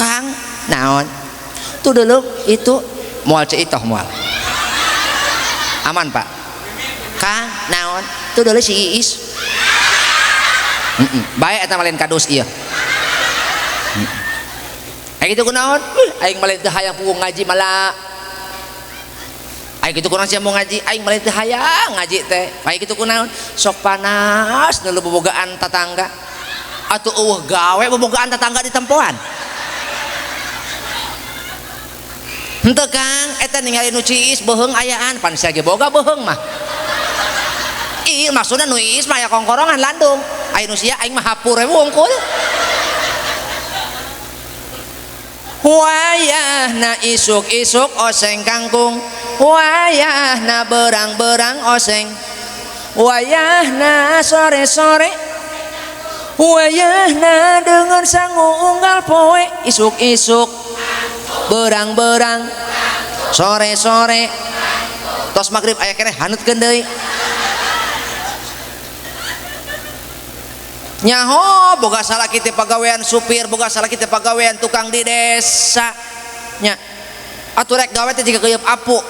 Kang naon tuh dulu itu moal ceitoh moal aman pak. Kang naon tuh dulu si Iis baik eta mah lain kadus ieu. Aing kitu kunaon? Aing mah lain teu hayang puguh ngaji malah. Aing kitu kunaon sia mau ngaji? Aing mah lain teu hayang ngaji teh. Aing kitu kunaon? Sok panas nu bobogaan tatangga. Atuh eueuh gawe bobogaan tatangga di tempoan. Henteu Kang, eta ningali nu ciis beuheung ayaan, pan sia ge boga beuheung mah. Ih, maksudna nu iis mah aya kongkorongan landung. Aya nu sia aing mah hapur we wungkul. Wayahna isuk-isuk oseng kangkung, wayahna berang-berang oseng, wayahna sore-sore, wayahna dengan sangu unggal poe, isuk-isuk berang-berang, sore-sore, tos maghrib aya keneh haneutkeun deui. Nyaho boga salah kita pagawean supir, boga salah kita pagawean tukang di desa nya. Atuh rek gawe teh jiga keuyeub apu.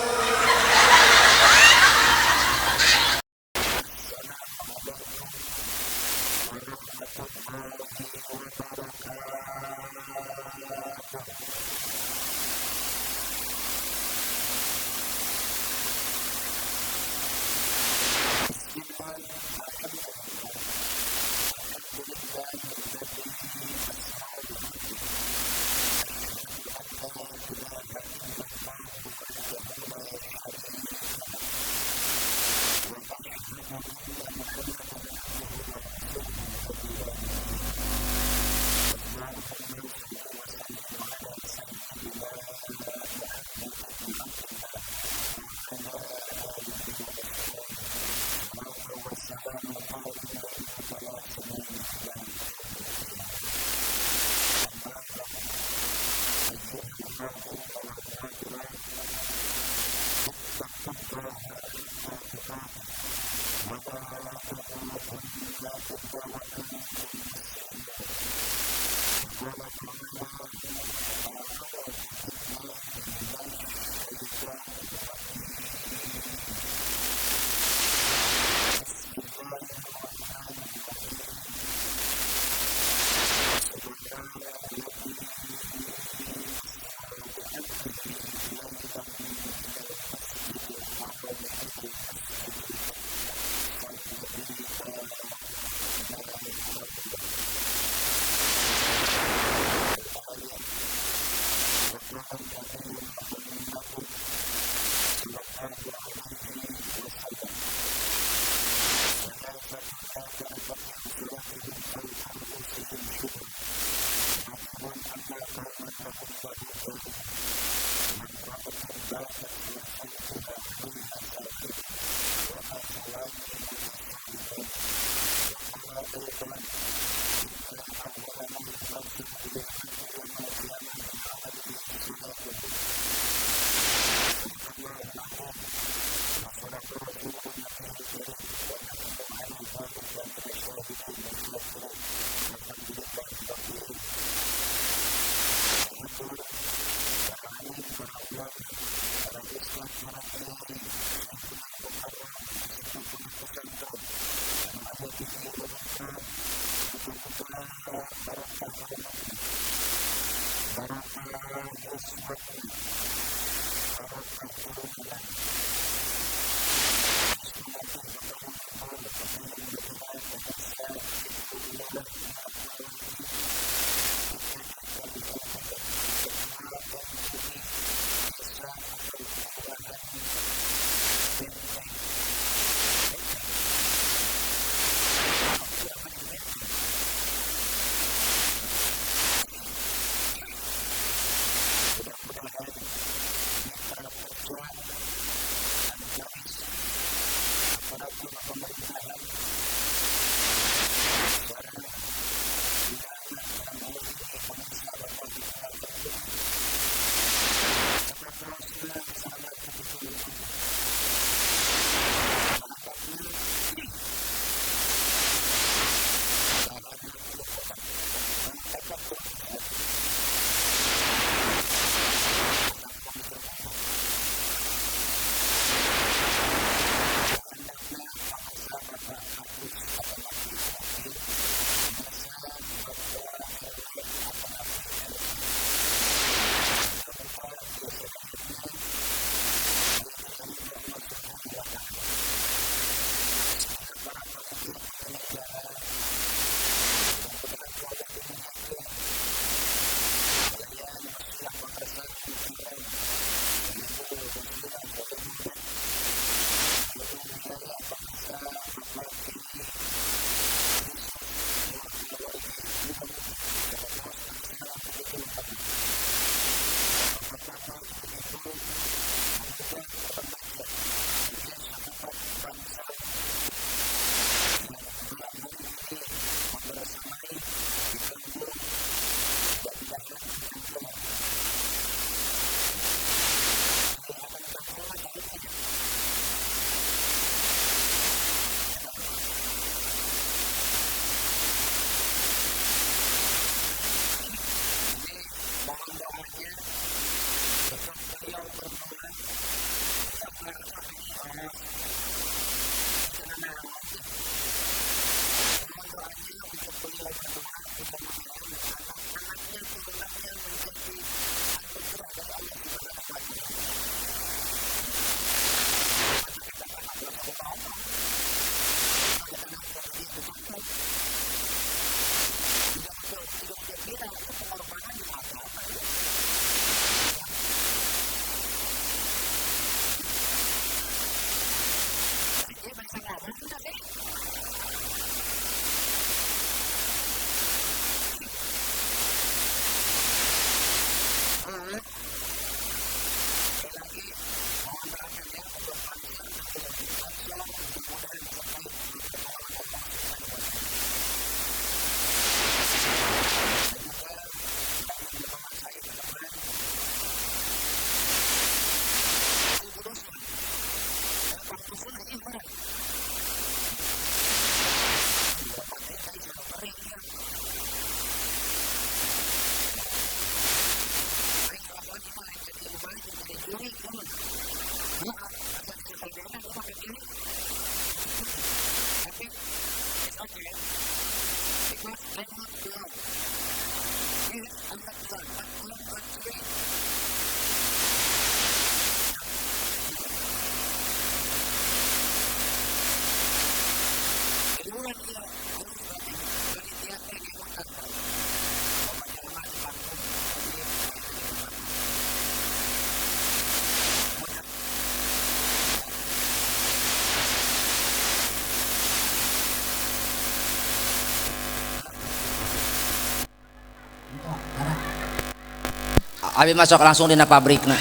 Abi masuk langsung dina pabrikna.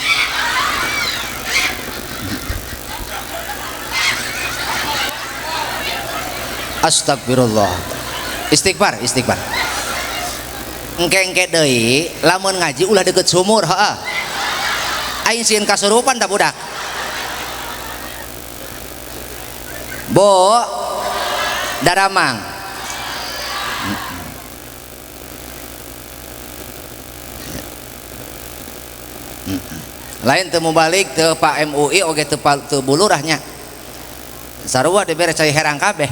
Astagfirullah. Istighfar, istighfar. Engke-engke deui lamun ngaji ulah deket sumur, heeh. Aing sieun kasurupan da budak. Bo daramang. Lain teu mubalik teu Pak MUI oge teu teu bulurahnya. Sarua dibere cai herang kabeh.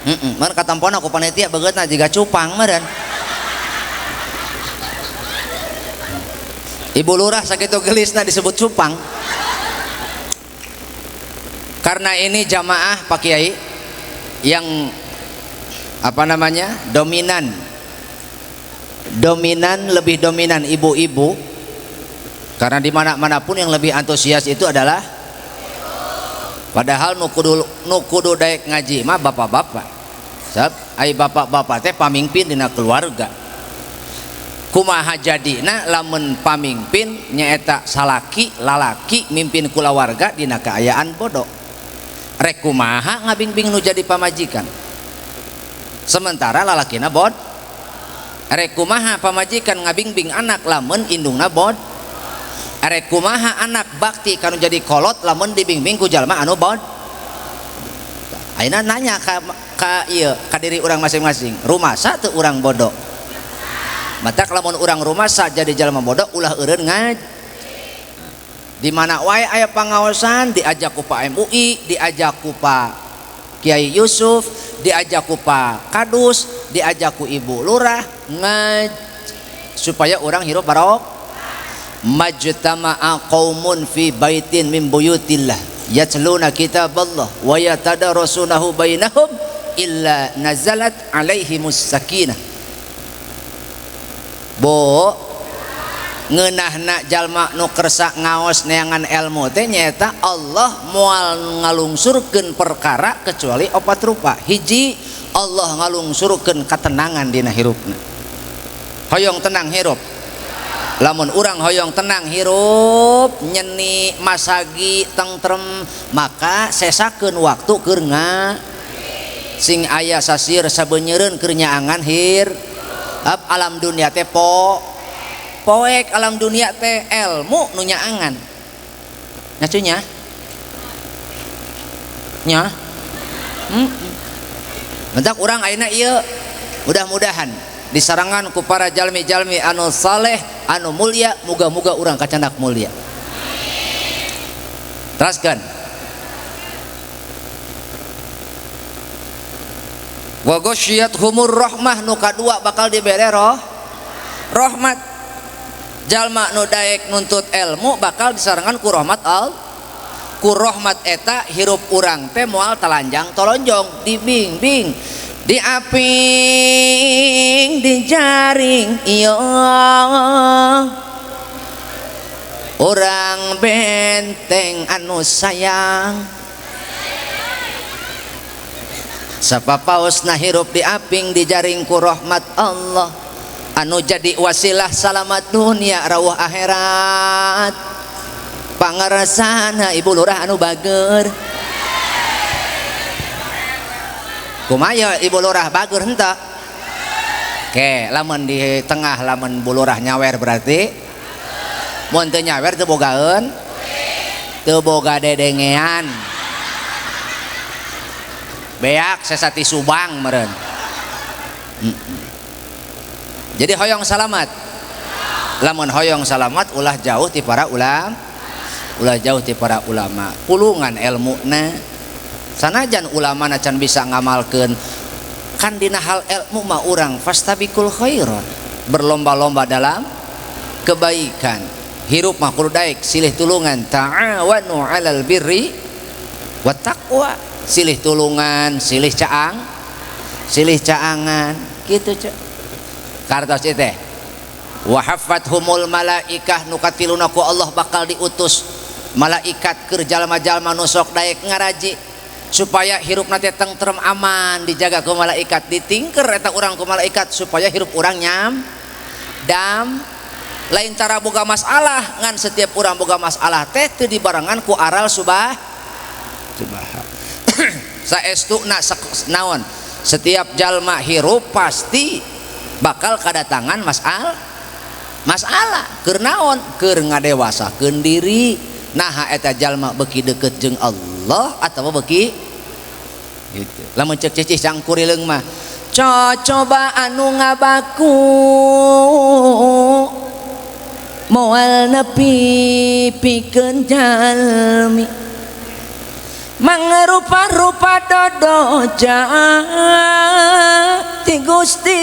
Heeh, mun katampona ku panitia beungeutna jiga cupang meureun. Ibu lurah sakitu gelisna disebut cupang. Karena ini jamaah Pak Kiai yang apa namanya? Dominan. Dominan, lebih dominan ibu-ibu. Karena di mana-mana pun yang lebih antusias itu adalah, padahal nu kudu daek ngaji mah bapak-bapak. Sebab ai bapak-bapak teh pamingpin dina keluarga. Kumaha jadina lamun pamingpin nyaeta salaki lalaki mimpin kulawarga dina kaayaan bodoh. Rek kumaha ngabingbing nu jadi pamajikan. Sementara lalakina bod. Rek kumaha pamajikan ngabingbing anak lamun indungna bod. Arek kumaha anak bakti kanu jadi kolot lamun dibingbing ku jalma anu bod. Ayeuna nanya ka ieu ka diri urang masing-masing, rumasa teu urang bodoh? Matak lamun urang rumasa jadi jalma bodoh ulah eureun ngaji. Di mana wae aya pangaosan diajak ku Pak MUI, diajak ku Pak Kiai Yusuf, diajak ku Pak Kadus, diajak ku Ibu Lurah ngaji supaya urang hirup barok. Majtama'a qaumun fi baitin min buyutillah yatluna kitaballah wa yatadarasunahu bainahum illa nazalat alaihimus sakinah. Bo ngeunahna jalma nu kersa ngaos neangan ilmu teh nyaeta Allah moal ngalungsurkeun perkara kecuali opat rupa. Hiji, Allah ngalungsurkeun katenangan dina hirupna. Hoyong tenang hirup. Lamun urang hoyong tenang hirup, nyeni masagi tentrem, maka sesakeun waktu keur sing aya sasir sabeunyereun keur nyaangan hir. Ab alam dunia teh poek alam dunia teh ilmu nu nyaangan. Nya cuy nya? Nya? Bentak urang ayeuna ieu mudah-mudahan disarangan ku para jalmi-jalmi anu saleh, anu mulia, muga-muga urang kacandak mulia. Teraskeun. Wa ghasyiyat humur rahmah, nu kadua bakal dibere rahmat. Jalma nu daek nuntut ilmu bakal disarangan ku rahmat Allah. Ku rahmat eta hirup urang teh moal telanjang tolonjong, dibimbing, diaping, dijaring iyo urang benteng anu sayang. Sapapaosna hirup diaping dijaring ku rahmat Allah anu jadi wasilah salamat dunia rawuh akhirat. Pangaresana ibu lurah anu bager. Kumaha ibu lurah bager henteu? Oke, lamun di tengah lamun bu lurah nyawer berarti mun teu nyawer teu bogaeun, teu boga dedengean. Beak sesati Subang meureun. Jadi hoyong salamat. Lamun hoyong salamat ulah jauh ti para ulama. Ulah jauh ti para ulama. Pulungan elmuna. Sanajan ulama na can bisa ngamalkeun kan dina hal ilmu mah urang fastabikul khairat, berlomba-lomba dalam kebaikan. Hirup mah kudu daek silih tulungan, ta'awanu 'alal birri wat taqwa, silih tulungan, silih caang, silih caangan, kitu cek. Kartos ieu teh. Wa haffathumul malaikah, nu katiluna ku Allah bakal diutus malaikat keur jalma-jalma nu sok daek ngaraji supaya hirupna teh tentrem aman, dijaga ku malaikat, ditingker eta urang ku malaikat supaya hirup urang nyam dam. Lain cara boga masalah, ngan setiap urang boga masalah teh teu dibarengan ku aral subah subah. Saestuna naon, setiap jalma hirup pasti bakal kadatangan masalah. Keur naon? Keur ngadewasakeun diri. Naha eta jalma beuki deukeut jeung Allah atawa beuki gitu. Lamun ceuk cicih cangkurileung mah coba anu ngabaku moal nepi pikeun jalmi mangrupa-rupa dodoja ti Gusti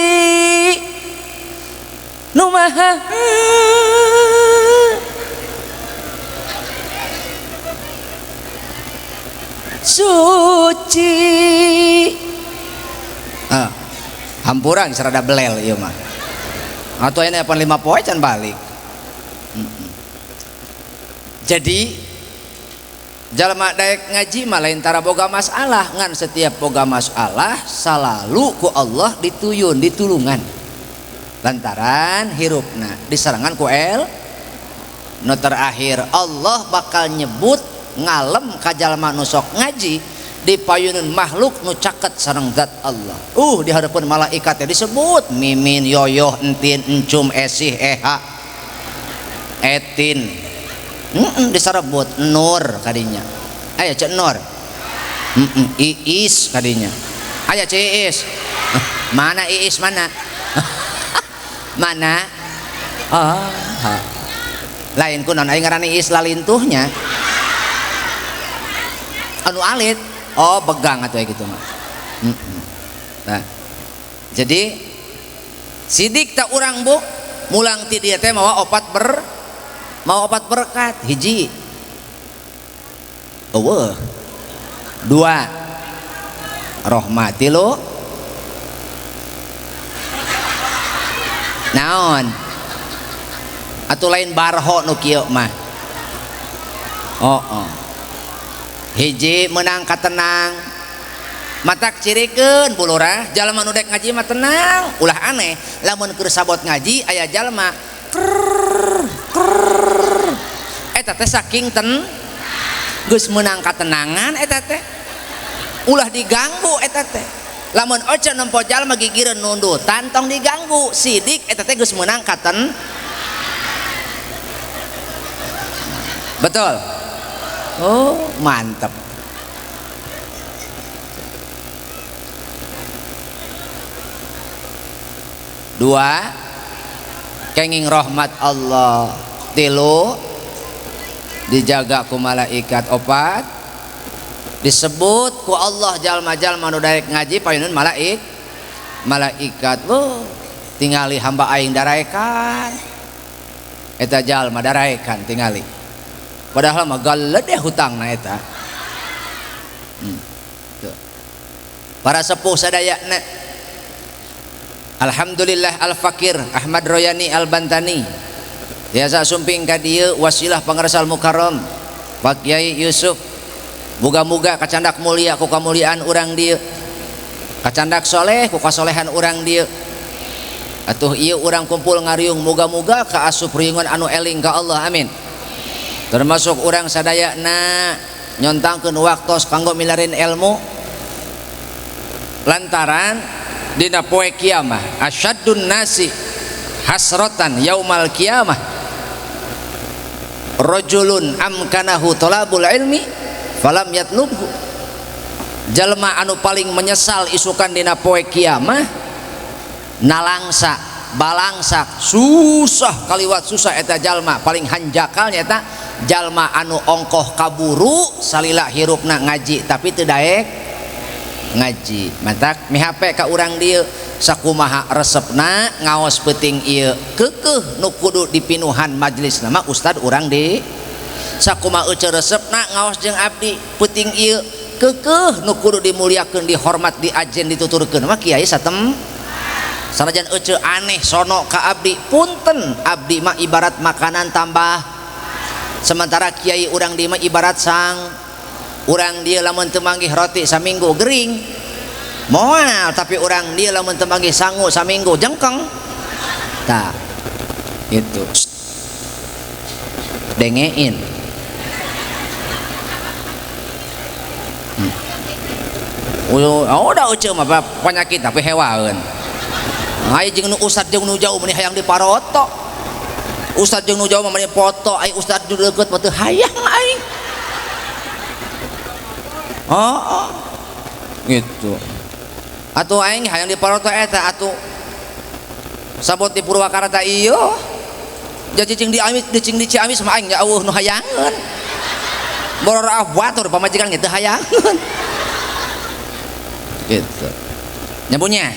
nu maha suci. Ah, hampura geus rada belel ieu mah. Atuh ayeuna 5 poe can balik. Jadi jalma daek ngaji mah lain tara boga masalah, ngan setiap boga masalah salalu ku Allah dituyun, ditulungan. Lantaran hirupna disarangan ku el nu terakhir Allah bakal nyebut ngalem ka jalma nu sok ngaji di payunun makhluk nu caket sareng zat Allah. Di hadapan malaikat teh disebut mimin, yoyoh, entin, encum, esih, eha, etin. Disarebut nur kadinya. Aya cek nur. Iis kadinya. Aya cek iis. Mana iis mana? Mana? Oh, ha. Lain kunaon aing ngaran iis lalintuhnya. Anu alit. Oh, begang atuh gitu mah. Nah. Jadi sidik tak urang bu mulang ti dieu teh mawa opat mau opat berkat. Hiji eueuh, dua rahmat, tilu naon atuh lain barho nu kieu mah. Oh, oh. Hiji menang katenang, Matak cirikeun Bu Lurah, jalma nu dek ngaji mah tenang, ulah aneh. Lamun keur sabot ngaji aya jalma krrrr krrrr. Eta teh saking ten geus meunang katenangan eta teh. Ulah diganggu eta teh. Lamun oce nempo jalma gigireun nundutan tong diganggu, sidik eta teh geus meunang katen. Betul. Oh, mantep. Dua, kenging rahmat Allah. Tilu, dijaga ku malaikat. Opat, disebut ku Allah jalma-jalma nu daek ngaji payunun malaikat. Oh, tingali hamba aing daraekan. Eta jalma daraekan tingali. Padahal mah galedeh hutangna eta. Tuh. Para sepuh sadayana. Alhamdulillah Al-Fakir Ahmad Royani Al-Bantani biasa sumping ka dieu wasilah pangersal mukarram Pak Kiai Yusuf. Muga-muga kacandak mulia ku kamuliaan urang dieu, kacandak soleh ku kasolehan urang dieu. Atuh ieu urang kumpul ngariung muga-muga kaasup riungan anu eling ka Allah, amin. Termasuk urang sadayana nyontangkeun waktos kanggo milarin ilmu lantaran dina poe kiamah asyaddun nasi hasratan yaumal kiamah rajulun amkanahu talabul ilmi falam yatlubhu. Jalma anu paling menyesal isukan dina poe kiamah nalangsa balangsak susah kaliwat susah eta jalma paling hanjakal nyata jalma anu ongkoh kaburu salila hirupna ngaji tapi teu daek ngaji. Mantak mihape ka urang dieu sakumaha resepna ngaos peuting ieu keukeuh nu kudu dipinuhan majelis nama ustad urang di sakumaha euceu resepna ngaos jeung abdi peuting ieu keukeuh nu kudu dimuliakeun dihormat diajen dituturkeun mah kiai satem. Sanajan euceu aneh sono ka abdi punten abdi mah ibarat makanan tambah, sementara kiai urang di mah ibarat sang. Urang dia lamun teu manggih roti saminggu gering moal, tapi urang dia lamun teu manggih sangu saminggu jengkeng. Tah itu dengein. Oh, udah euceu mah penyakit tapi hewaeun. Aya jeung nu ustad jeung nu jauh meni hayang diparoto. Ustad jeung nu jauh mah meni foto, aya ustad nu deukeut mah teu hayang aing. Oh, oh, gitu. Atuh aing hayang diparoto eta atuh sabot di Purwakarta ieu. Jadi cicing di Amis, cicing di Ciamis mah aing jauh nu hayangeun. Boror ah batur pamajikan ge teu hayangeun. Gitu. Nyambungnya.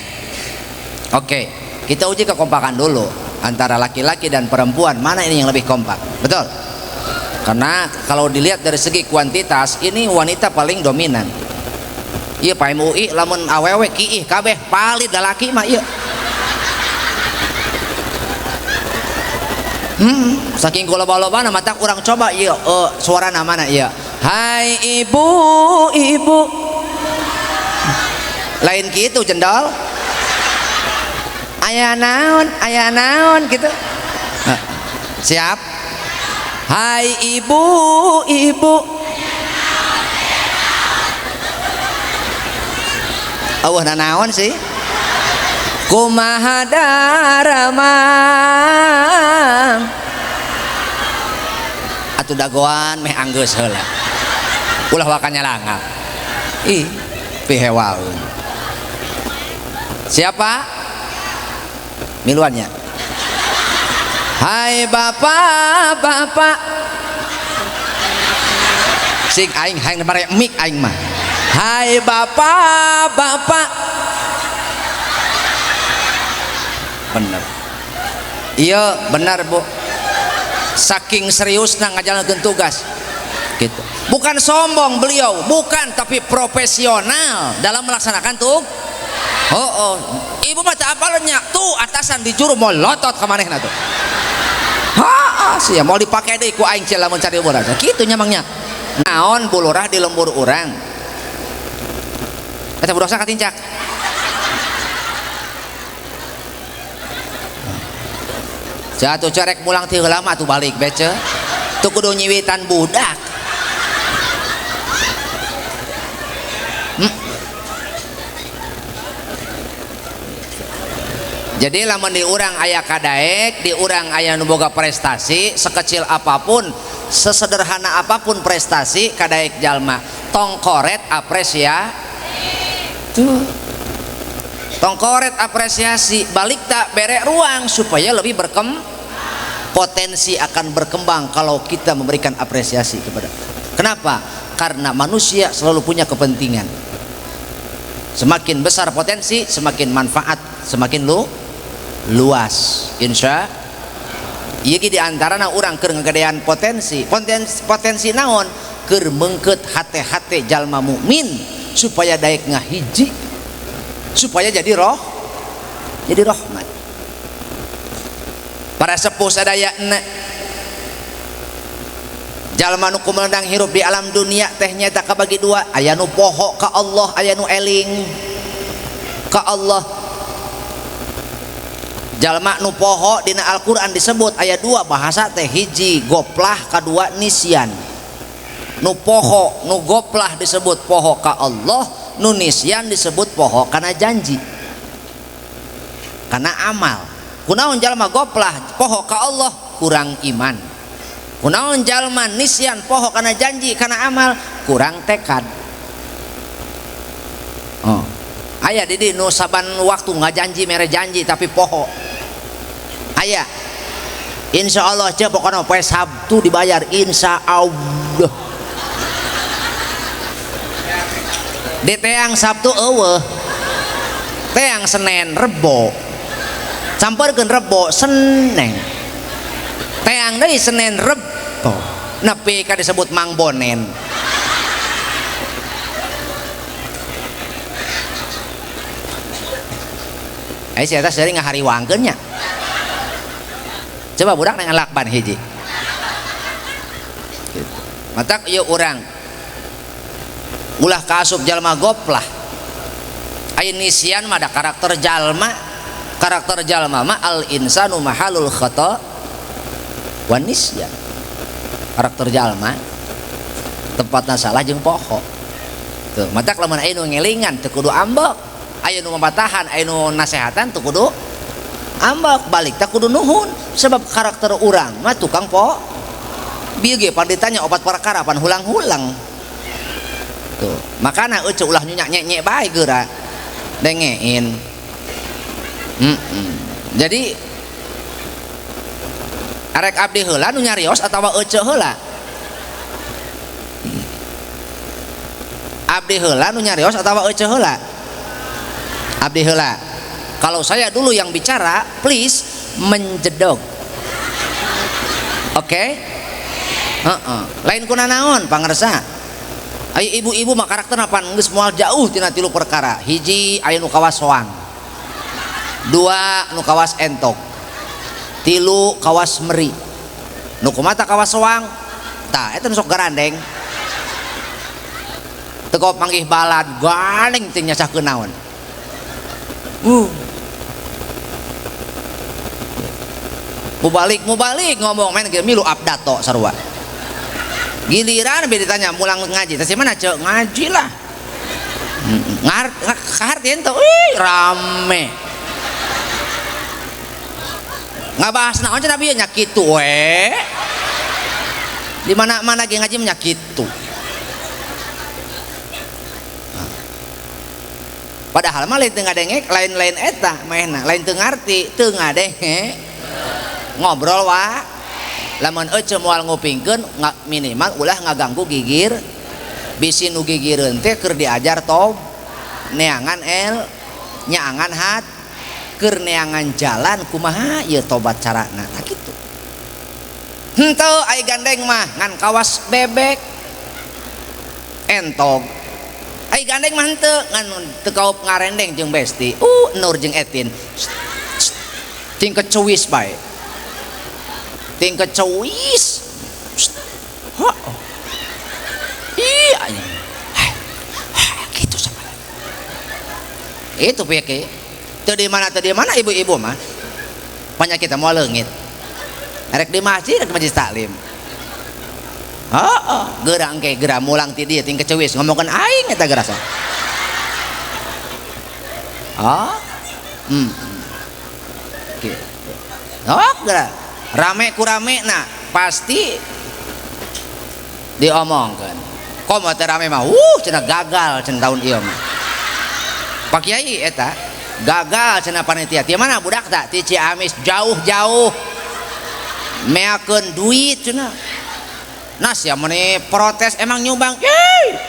Oke, kita uji kekompakan dulu antara laki-laki dan perempuan, mana ini yang lebih kompak? Betul? Karena kalau dilihat dari segi kuantitas ini wanita paling dominan. Iya Pak MUI lamun awewe kiih kabeh palid lalaki mah ieu. Saking loba-lobana mata kurang coba ieu suarana mana ieu. Hai ibu, ibu. Lain kitu jendol. Aya naon gitu. Nah, siap. Hai ibu, ibu. Awah nanaon sih? Kumaha daramang. Atuh dagoan meh anggeus heula. Ulah wakanya langap. Ih, pihewaeun. Siapa? Miluannya. Hai bapak, bapak. Sing aing hayang bare mik aing mah. Hai bapak, bapak. Bener. Iya, benar Bu. Saking seriusna ngajalankeun tugas. Gitu. Bukan sombong beliau, bukan, tapi profesional dalam melaksanakan tuh. Oh, oh. Ibu mah teu apalnya, tuh atasan di juru mau lotot ka manehna tuh. Ha, sia mau dipake deui ku aing cia lamun cari umur. Kitu nya mangnya. Naon Bu Lurah di lembur urang. Eta budak saha katincak. Jatuh cerek mulang ti heula mah atuh balik be ce. Teu kudu nyiwitan budak. Jadi lamun di urang aya kadaek, di urang aya nu boga prestasi, sekecil apapun, sesederhana apapun prestasi kadaek jalma, tongkoret apresiasi. Tuh. Tongkoret apresiasi, balik tak berek ruang supaya lebih berkembang. Potensi akan berkembang kalau kita memberikan apresiasi kepada. Kenapa? Karena manusia selalu punya kepentingan. Semakin besar potensi, semakin manfaat, semakin luas. Insya ieu ge diantarana urang keur ngagedean potensi. Potensi naon? Keur meungkeut hate-hate jalma mukmin supaya daek ngahiji, supaya jadi roh, jadi rahmat. Para sepuh sadayana jalma nu kumelendang hirup di alam dunia teh nyaeta kabagi dua, aya nu poho ka Allah, aya nu eling ka Allah. Jalma nu poho dina Al-Qur'an disebut aya dua bahasa teh, hiji goplah, kadua nisyan. Nu poho nu goplah disebut poho ka Allah, nu nisyan disebut poho kana janji, kana amal. Kunaon jalma goplah poho ka Allah? Kurang iman. Kunaon jalma nisyan poho kana janji kana amal? Kurang tekad. Oh. Aya di nu saban waktu ngajanji mere janji tapi poho. Aya. Insyaallah ce pokona poe Sabtu dibayar insyaallah. Di teang Sabtu eueuh. Teang Senin Rebo. Camperkeun Rebo Senen. Teang deui Senin Rebo. Nepi ka disebut Mang Bonen. Ai si eta sering ngahariwangkeun nya. Coba budak nang lakban hiji. Gitu. Matak ieu urang ulah kaasup jalma goplah. Aya nisyan mah da karakter jalma. Karakter jalma mah al insanu mahalul khata wa nisyan. Karakter jalma tempatna salah jeung poho. Tuh, matak lamun aya nu ngelingan teu kudu ambek, aya nu mapatahan, aya nu nasehatan teu kudu ambek, balik teh kudu nuhun sebab karakter urang mah tukang po. Bieu ge pan ditanya opat perkara pan hulang-hulang. Tuh, makana euceu ulah nyunyak nyek-nyek bae geura. Dengein. Jadi arek abdi heula nu nyarios atawa ece heula? Abdi heula nu nyarios atawa ece heula? Abdi heula. Kalau saya dulu yang bicara, please menjedog. Oke? Okay? Lain kuna naon pangersa. Ayo ibu-ibu mah karakterna pan geus moal jauh tina tilu perkara. Hiji aya nu kawas soang. Dua nu kawas entok. Tilu kawas meri. Nu kumata kawas soang, tah eta nu sok garandeng. Teu kop manggih balad gandeng teu nyasahkeun naon. Mubalik ngomong main ge milu abdato sarua. Giliran be ditanya mulang ngaji, teh mana cek ngaji lah. Ngahartieun teh, ih rame. Ngabahas naon cenah bieu nya kitu we. Di mana-mana ge ngaji nya kitu. Padahal mah lain teu ngadenge, lain-lain eta maehna, lain teu ngarti, teu ngadenge. Ngobrol wa. Lamun ece moal ngupingkeun minimal ulah ngaganggu gigir. Bisi nu gigireun teh keur diajar tob, neangan el, nyaangan hat, keur neangan jalan kumaha ieu tobat carana tah kitu. Henteu ai gandeng mah ngan kawas bebek entog. Ai gandeng mah henteu ngan teu kaup ngarendeng jeung besti. Nur jeung Etin. Ting kecuwis bae. Ting kecuwis. Ih anjing. Gitu sama. Itu piye teu di mana ibu-ibu mah penyakit moal leungit. Rek di masjid rek majlis taklim. Heeh, geura engke geura mulang ti dieu ting kecewis ngomongkeun aing eta geura sok. Ah. Gitu. Oh, geura. Rame ku rame nah pasti diomongkeun. Komo teh rame mah cenah gagal cenah tahun ieu mah. Pak Kiai eta gagal cenah panitia. Ti mana budak tak? Ti Ciamis jauh-jauh. Meakeun duit cenah. Nah sia meni protes emang nyumbang. Yeay.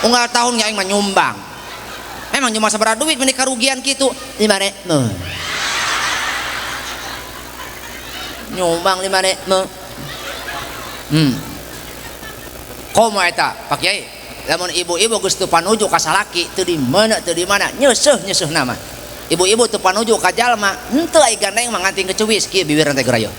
Unggal tahun ge aing mah nyumbang. Emang nyumbang sabaraha duit meni karugian kitu. 5.000. Nyumbang 5.000. Komo eta Pak Kiai, lamun ibu-ibu geus teu panuju ka salaki teu di mana nyeuseuh nama. Ibu-ibu teu panuju ka jalma, henteu ai gandeng mah nganting kecewis kieu bibirna teh gerayo.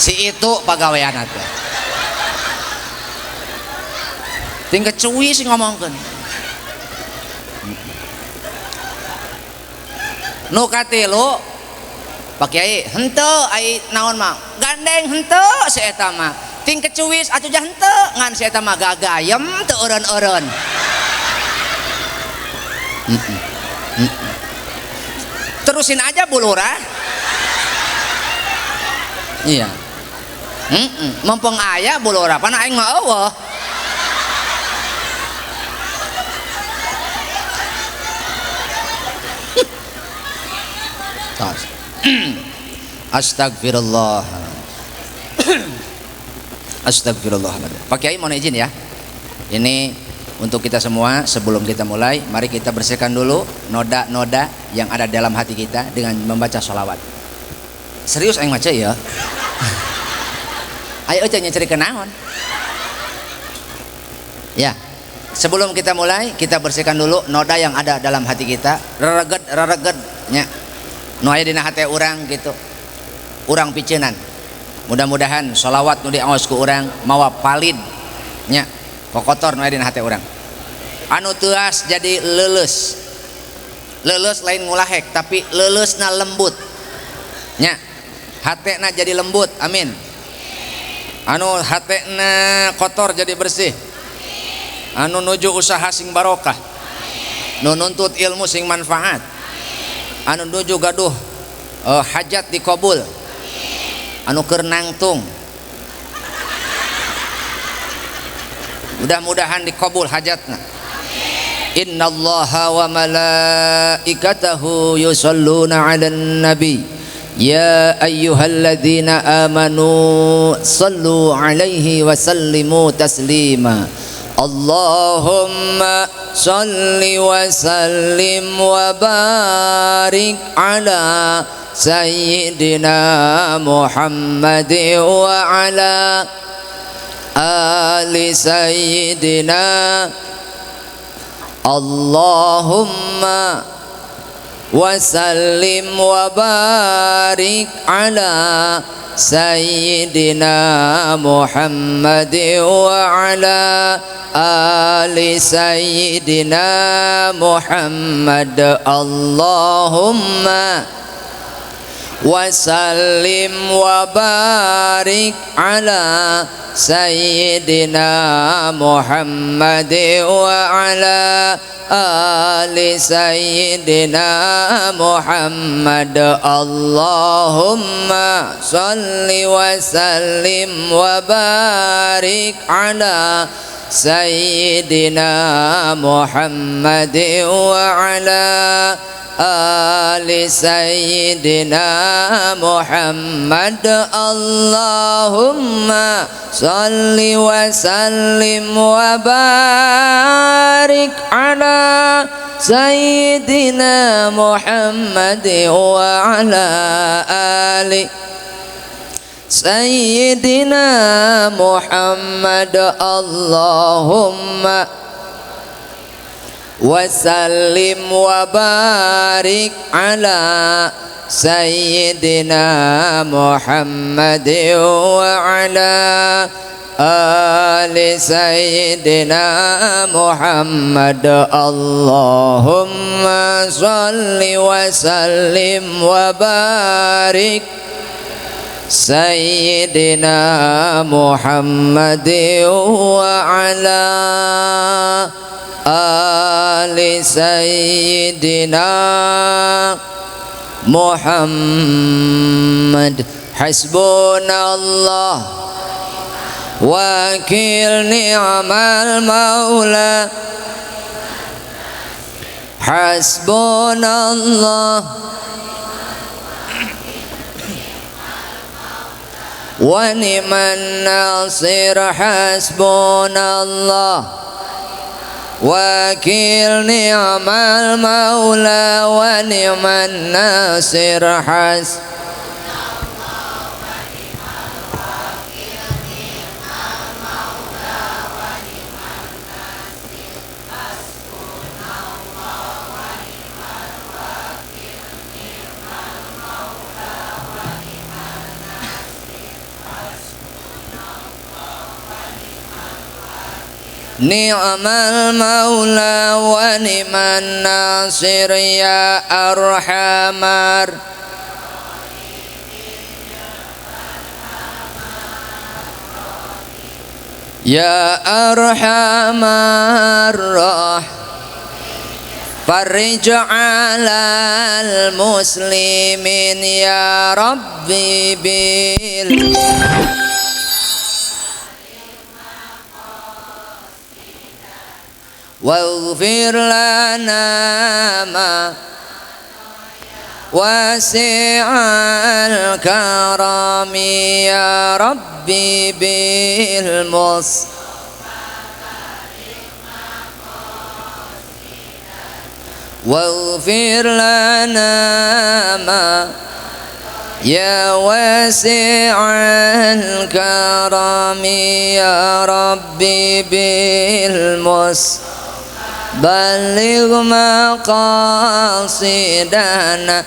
Si itu pagawean teh. Ting kecuwi sih ngomongkeun. Nu katilu Pak Kiai henteu ai naon mah gandeng henteu si eta mah. Ting kecuwis atuh jah henteu ngan si eta mah gagayem teu eureun-eureun. Terusin aja Bu Lurah. Iya. Mumpung aya Bu Lurah pan aing mah eueuh. Astagfirullah. Astagfirullah. Pak Kiai mohon izin ya. Ini untuk kita semua, sebelum kita mulai, mari kita bersihkan dulu noda-noda yang ada dalam hati kita dengan membaca sholawat. Serius aing maca ya. Ayo euy nyeri kenaon. Ya. Sebelum kita mulai, kita bersihkan dulu noda yang ada dalam hati kita, rereget-rereget nya. Nu aya dina hate urang gitu. Urang piceunan. Mudah-mudahan sholawat nu diaos ku urang mawa palid nya, kokotor nu aya dina hate urang. Anu teuas jadi leuleus. Leuleus lain ngulahek tapi leuleusna lembut. Nya, hatena jadi lembut, amin. Anu hatena kotor jadi bersih. Anu nuju usaha sing barokah. Nu nuntut ilmu sing manfaat. Anu nuju gaduh hajat dikabul. Anu keur nangtung mudah-mudahan dikabul hajatna. Innallaha wa malaikatahu yusholluna 'alan nabi ya ayyuhalladzina amanu sallu 'alaihi wa sallimu taslima. Allahumma salli wa sallim wa barik ala Sayyidina Muhammad wa ala ali Sayyidina. Allahumma wa sallim wa barik ala Sayyidina Muhammad wa ala ali Sayyidina Muhammad. Allahumma wa sallim wa barik ala Sayyidina Muhammad wa ala ali Sayyidina Muhammad. Allahumma salli wa sallim wa barik ala Sayyidina Muhammad wa ala ali Sayyidina Muhammad. Allahumma salli wa sallim wa barik ala Sayyidina Muhammad wa ala ali Sayyidina Muhammad. Allahumma Wasallim wa barik ala Sayyidina Muhammad wa ala ali Sayyidina Muhammad. Allahumma salli wa sallim wa barik Sayyidina Muhammad wa ala ali Sayyidina Muhammad. Hasbunallah wakil ni'mal maula. Hasbunallah wa ni'man nasir. Hasbunallah wakil ni'mal maula wa ni'man nasir. Has ni'mal maula wa ni'man nasir ya arhamar ya arhamar rah. Farij 'alal muslimin ya rabbi bil waghfir lana ma wasi'al karami ya rabbi bil mus waghfir lana ma ya wasi'al karami ya rabbi bil mus baligh maqasidana.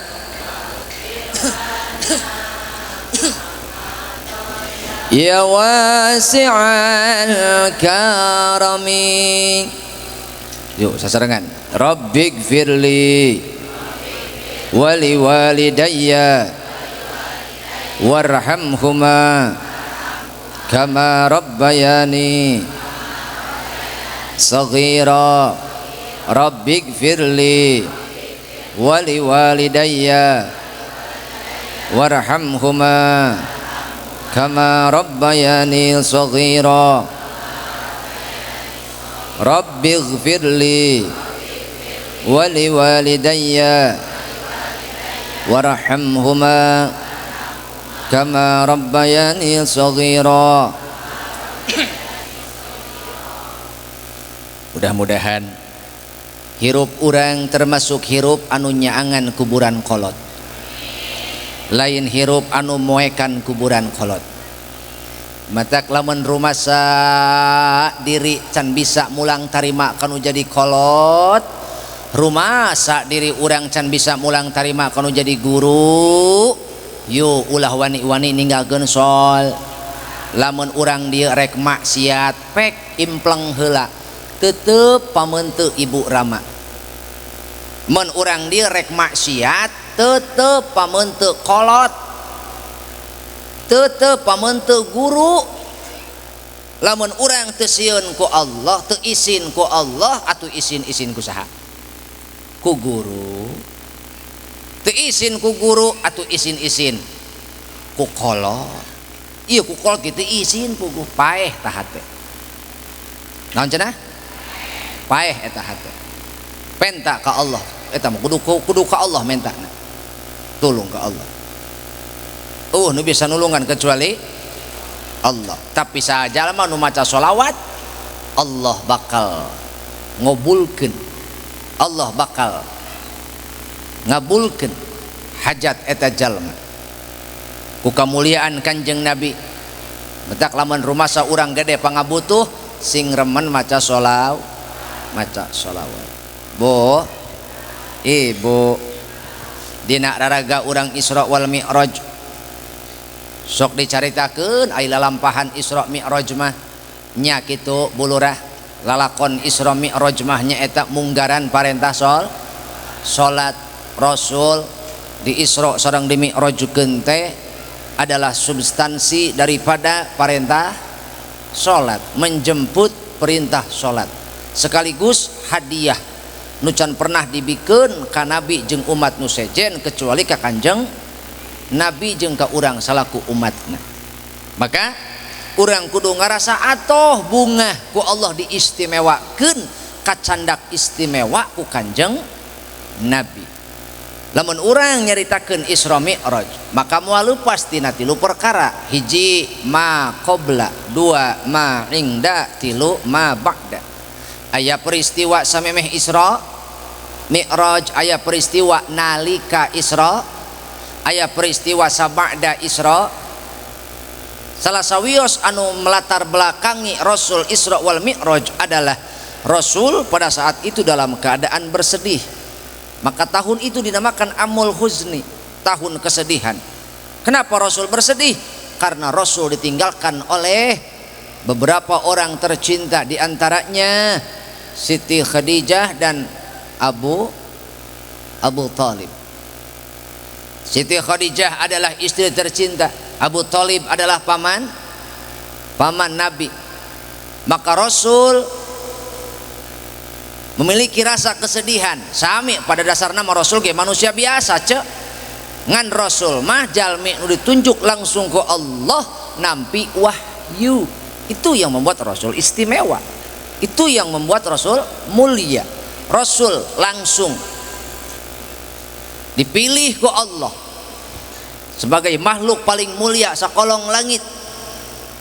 Ya wasi'al karami. Yuk sasarengan. Rabbighfirli wali walidayya warhamhuma kama rabbayani saghira. Rabbighfirli wali walidayya warhamhuma kama rabbayani saghira. Rabbighfirli wali walidayya warhamhuma kama rabbayani saghira. Mudah-mudahan hirup urang termasuk hirup anu nyaangan kuburan kolot, lain hirup anu moekan kuburan kolot. Matak lamun rumasa diri can bisa mulang tarima kanu jadi kolot, rumasa diri urang can bisa mulang tarima kanu jadi guru, yo ulah wani-wani ninggalkeun sol. Lamun urang dieu rek maksiat pek impleng heula, tetep pamentu ibu rama. Mun urang dieu rek maksiat tetep pamentu kolot, tetep pamentu guru. Lamun urang teu sieun ku Allah, teu isin ku Allah, atuh isin-isin ku saha? Ku guru. Teu isin ku guru atuh isin-isin ku kolot. Ieu ku kolot kitu isin puguh paeh tah hate. Naon cenah? Paeh eta hate. Penta ka Allah, eta mah kudu ka Allah mentana. Tulung ka Allah. Nu bisa nulungan kecuali Allah. Tapi sajalma nu maca sholawat, Allah bakal ngobulkeun, Allah bakal ngabulkeun hajat eta jalma. Ku kamuliaan Kanjeng Nabi. Betak lamun rumasa urang gede pangabutuh sing remen maca sholawat, maca sholawat. Bu, ibu, dina raraga urang Isra wal Mi'raj sok dicaritakeun ai lalampahan Isra Mi'raj mah nya kitu bulurah lalakon Isra Mi'raj mah nyaeta munggaran parentah salat Rasul di Isra sareng di Mi'rajkeun teh adalah substansi daripada parentah salat, menjemput perintah salat sekaligus hadiah nu can pernah dibikeun ka nabi jeung umat nu sejen kecuali ka Kanjeng Nabi jeung ka urang salaku umatna. Maka urang kudu ngarasa atoh bungah ku Allah diistimewakeun kacandak istimewa ku Kanjeng Nabi. Lamun urang nyaritakeun Isra Mi'raj maka moal leupas tina tilu perkara. Hiji ma qabla, dua ma ingda, tilu ma ba'da. Aya peristiwa samemeh Isra Mi'raj, aya peristiwa nalika Isra, aya peristiwa sabada Isra. Salah sawios anu melatar belakangi Rasul Isra wal Mi'raj adalah Rasul pada saat itu dalam keadaan bersedih. Maka tahun itu dinamakan Amul Huzni, tahun kesedihan. Kenapa Rasul bersedih? Karena Rasul ditinggalkan oleh beberapa orang tercinta, diantaranya Siti Khadijah dan Abu Talib. Siti Khadijah adalah istri tercinta, Abu Talib adalah paman Nabi. Maka Rasul memiliki rasa kesedihan. Sami pada dasar nama Rasul ge manusia biasa cek. Ngan Rasul mah jalmi nu ditunjuk langsung ke Allah nampi wahyu. Itu yang membuat Rasul istimewa. Itu yang membuat Rasul mulia. Rasul langsung dipilih ku Allah sebagai makhluk paling mulia sakolong langit,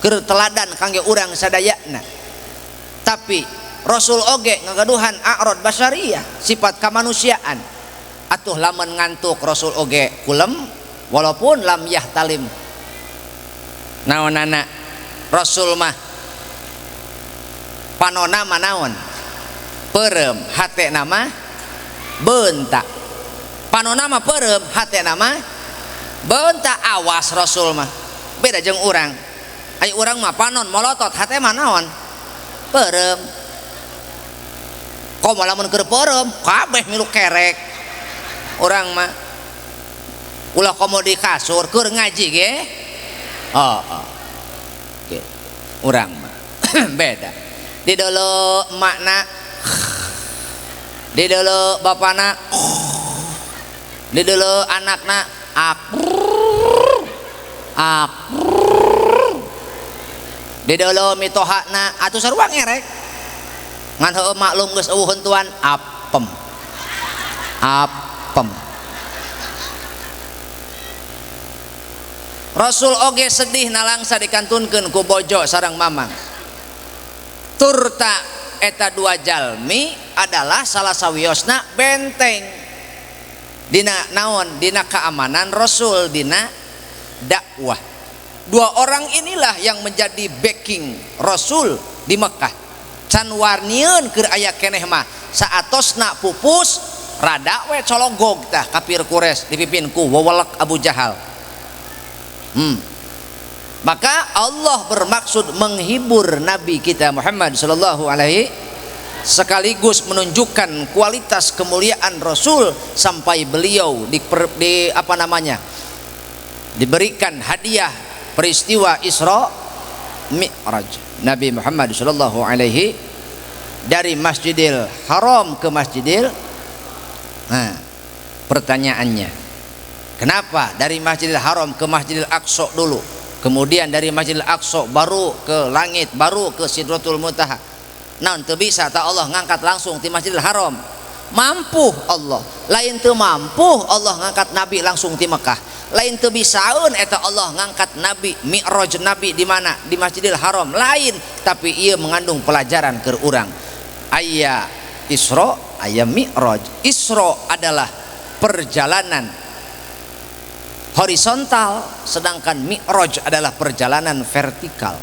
keur teladan kangge urang sadayana. Tapi Rasul oge ngagaduhan a'rad basyariah, sifat kemanusiaan. Atuh lamun ngantuk Rasul oge kulem walaupun lam yahtalim. Naonana Rasul mah panona mah naon? Peureum, hatena mah beunta. Panona mah peureum, hatena mah beunta. Awas Rasul mah beda jeung urang. Ai urang mah panon molotot, hate mah naon? Peureum. Komo lamun keur peureum kabeh milu kerek. Urang mah ulah komo di kasur keur ngaji ge. Oh, oh. Oke. Urang mah beda. Di dulu emakna, di dulu bapana, di dulu anakna, di dulu mitohana atuh sarua ngerek. Ngan heueuh maklum geus eueuh hentuan apem. Apem. Rasul oge sedih nalangsa dikantunkeun ku bojo sareng mamang. Turta eta dua jalmi adalah salah sawiosna benteng dina naon, dina keamanan Rasul, dina dakwah. Dua orang inilah yang menjadi backing Rasul di Mekah. Can warnieun keur aya keneh mah saatosna pupus rada we cologog tah kafir Quraisy dipimpin ku wewelek Abu Jahal. Maka Allah bermaksud menghibur Nabi kita Muhammad sallallahu alaihi, sekaligus menunjukkan kualitas kemuliaan Rasul sampai beliau di apa namanya, diberikan hadiah peristiwa Isra Mi'raj Nabi Muhammad sallallahu alaihi dari Masjidil Haram ke Masjidil. Nah, pertanyaannya, kenapa dari Masjidil Haram ke Masjidil Aqsa dulu, kemudian dari Masjidil Aqsa baru ke langit, baru ke Sidratul Muntaha? Nah, teu bisa tak Allah ngangkat langsung di Masjidil Haram? Mampu Allah. Lain teu mampu Allah ngangkat Nabi langsung di Mekah. Lain teu bisaeun eta Allah ngangkat Nabi, mi'raj Nabi di mana? Di Masjidil Haram. Lain, tapi ieu mengandung pelajaran keur urang. Aya Isra, aya Mi'raj. Isra adalah perjalanan horizontal, sedangkan Mi'raj adalah perjalanan vertikal.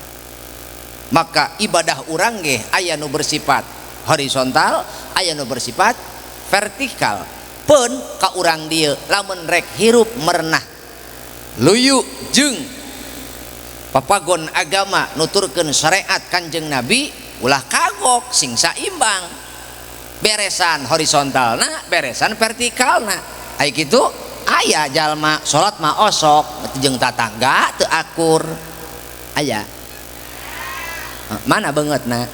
Maka ibadah urang ge aya nu bersifat horizontal, aya nu bersifat vertikal pun ka urang dieu lamun rek hirup merenah luyu jeung papagon agama nuturkeun syariat Kanjeng Nabi ulah kagok sing saimbang beresan horizontalna beresan vertikalna ai kitu aya jalma salat mah osok jeung tatangga teu akur aya mana beungeutna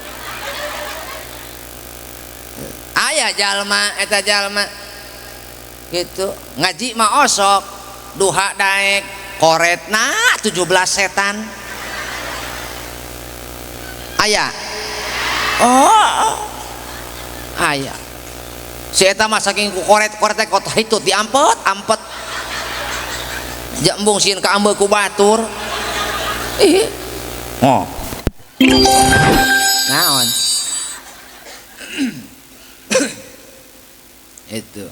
aya jalma eta jalma gitu ngaji mah osok duha daek koretna 17 setan aya oh aya si eta mah saking ku koret-koret teh kota hitut diampet ampet jembung sieun kaambe ku batur ih oh naon itu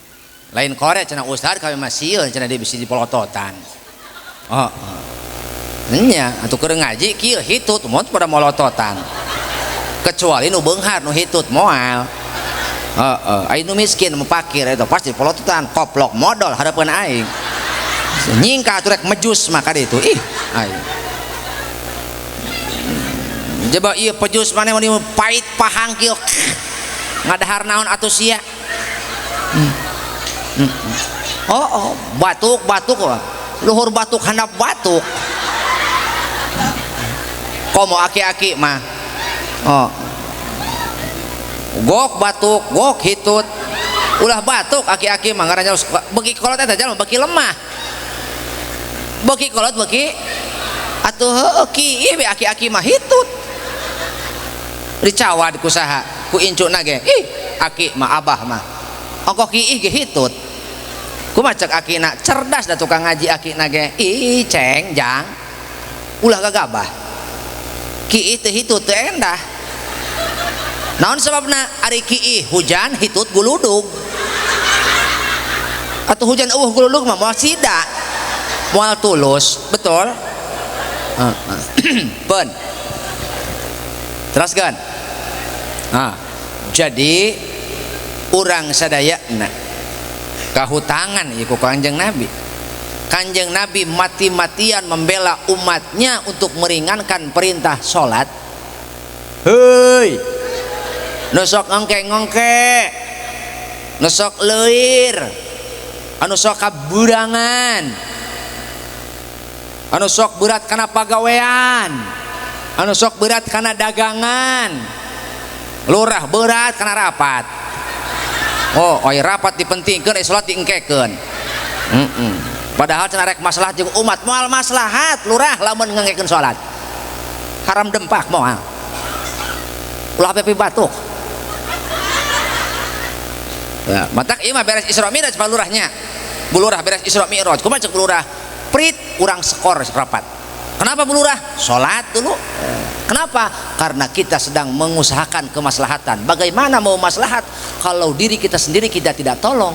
lain koret cenah ustad kami mah sieun cenah dia bisa dipolototan oh nya atuh keur ngaji kieu hitut mun pada molototan kecuali nu beunghar nu hitut moal heeh ai nu miskin nu pakir eta pasti polototan koplok modal hareupeun aing nyingka atuh rek mejus mah ka ditu ih aing coba ieu pejus maneh mun pait pahang kieu ngadahar naon atuh sia. Oh, oh batuk batuk luhur batuk handap batuk komo aki-aki mah oh gok batuk gok hitut ulah batuk aki-aki mah ngaranna beuki kolot eta jalma beuki lemah beuki kolot beuki atuh heueuh ki ieu aki-aki mah hitut dicawad ku saha ku incuna ge ih aki mah abah mah ongkoh ki ih ge hitut kumaha cek akina cerdas da tukang ngaji akina ge ih ceng jang ulah gagabah ki ih teu hitut teu endah naon sebabna ari ki ih hujan hitut guludug atuh hujan eueuh guludug mah moal sida moal tulus betul pun teraskeun nah jadi urang sadayana kahutangan ieu ku Kanjeng Nabi. Kanjeng Nabi mati-matian membela umatnya untuk meringankan perintah salat. Heuy. Nu sok ngongke-ngongke. Nu sok leuir. Anu sok kaburangan. Anu sok berat kana pagawean. Anu sok berat kana dagangan. Lurah berat kana rapat. Oh, oi rapat dipentingkeun, salat diengkekeun. Padahal cenah rek masalah jeung umat, moal maslahat lurah lamun ngengkekeun salat. Haram dempak moal. Ulah pepi batuk. Ya, matak ieu mah beres Isra Mi'raj Pak lurahnya. Bu lurah beres Isra Mi'raj. Kumaha cek bu lurah? Prit urang skor rapat. Kenapa bu lurah? Salat dulu. Kenapa? Karena kita sedang mengusahakan kemaslahatan. Bagaimana mau maslahat kalau diri kita sendiri kita tidak tolong?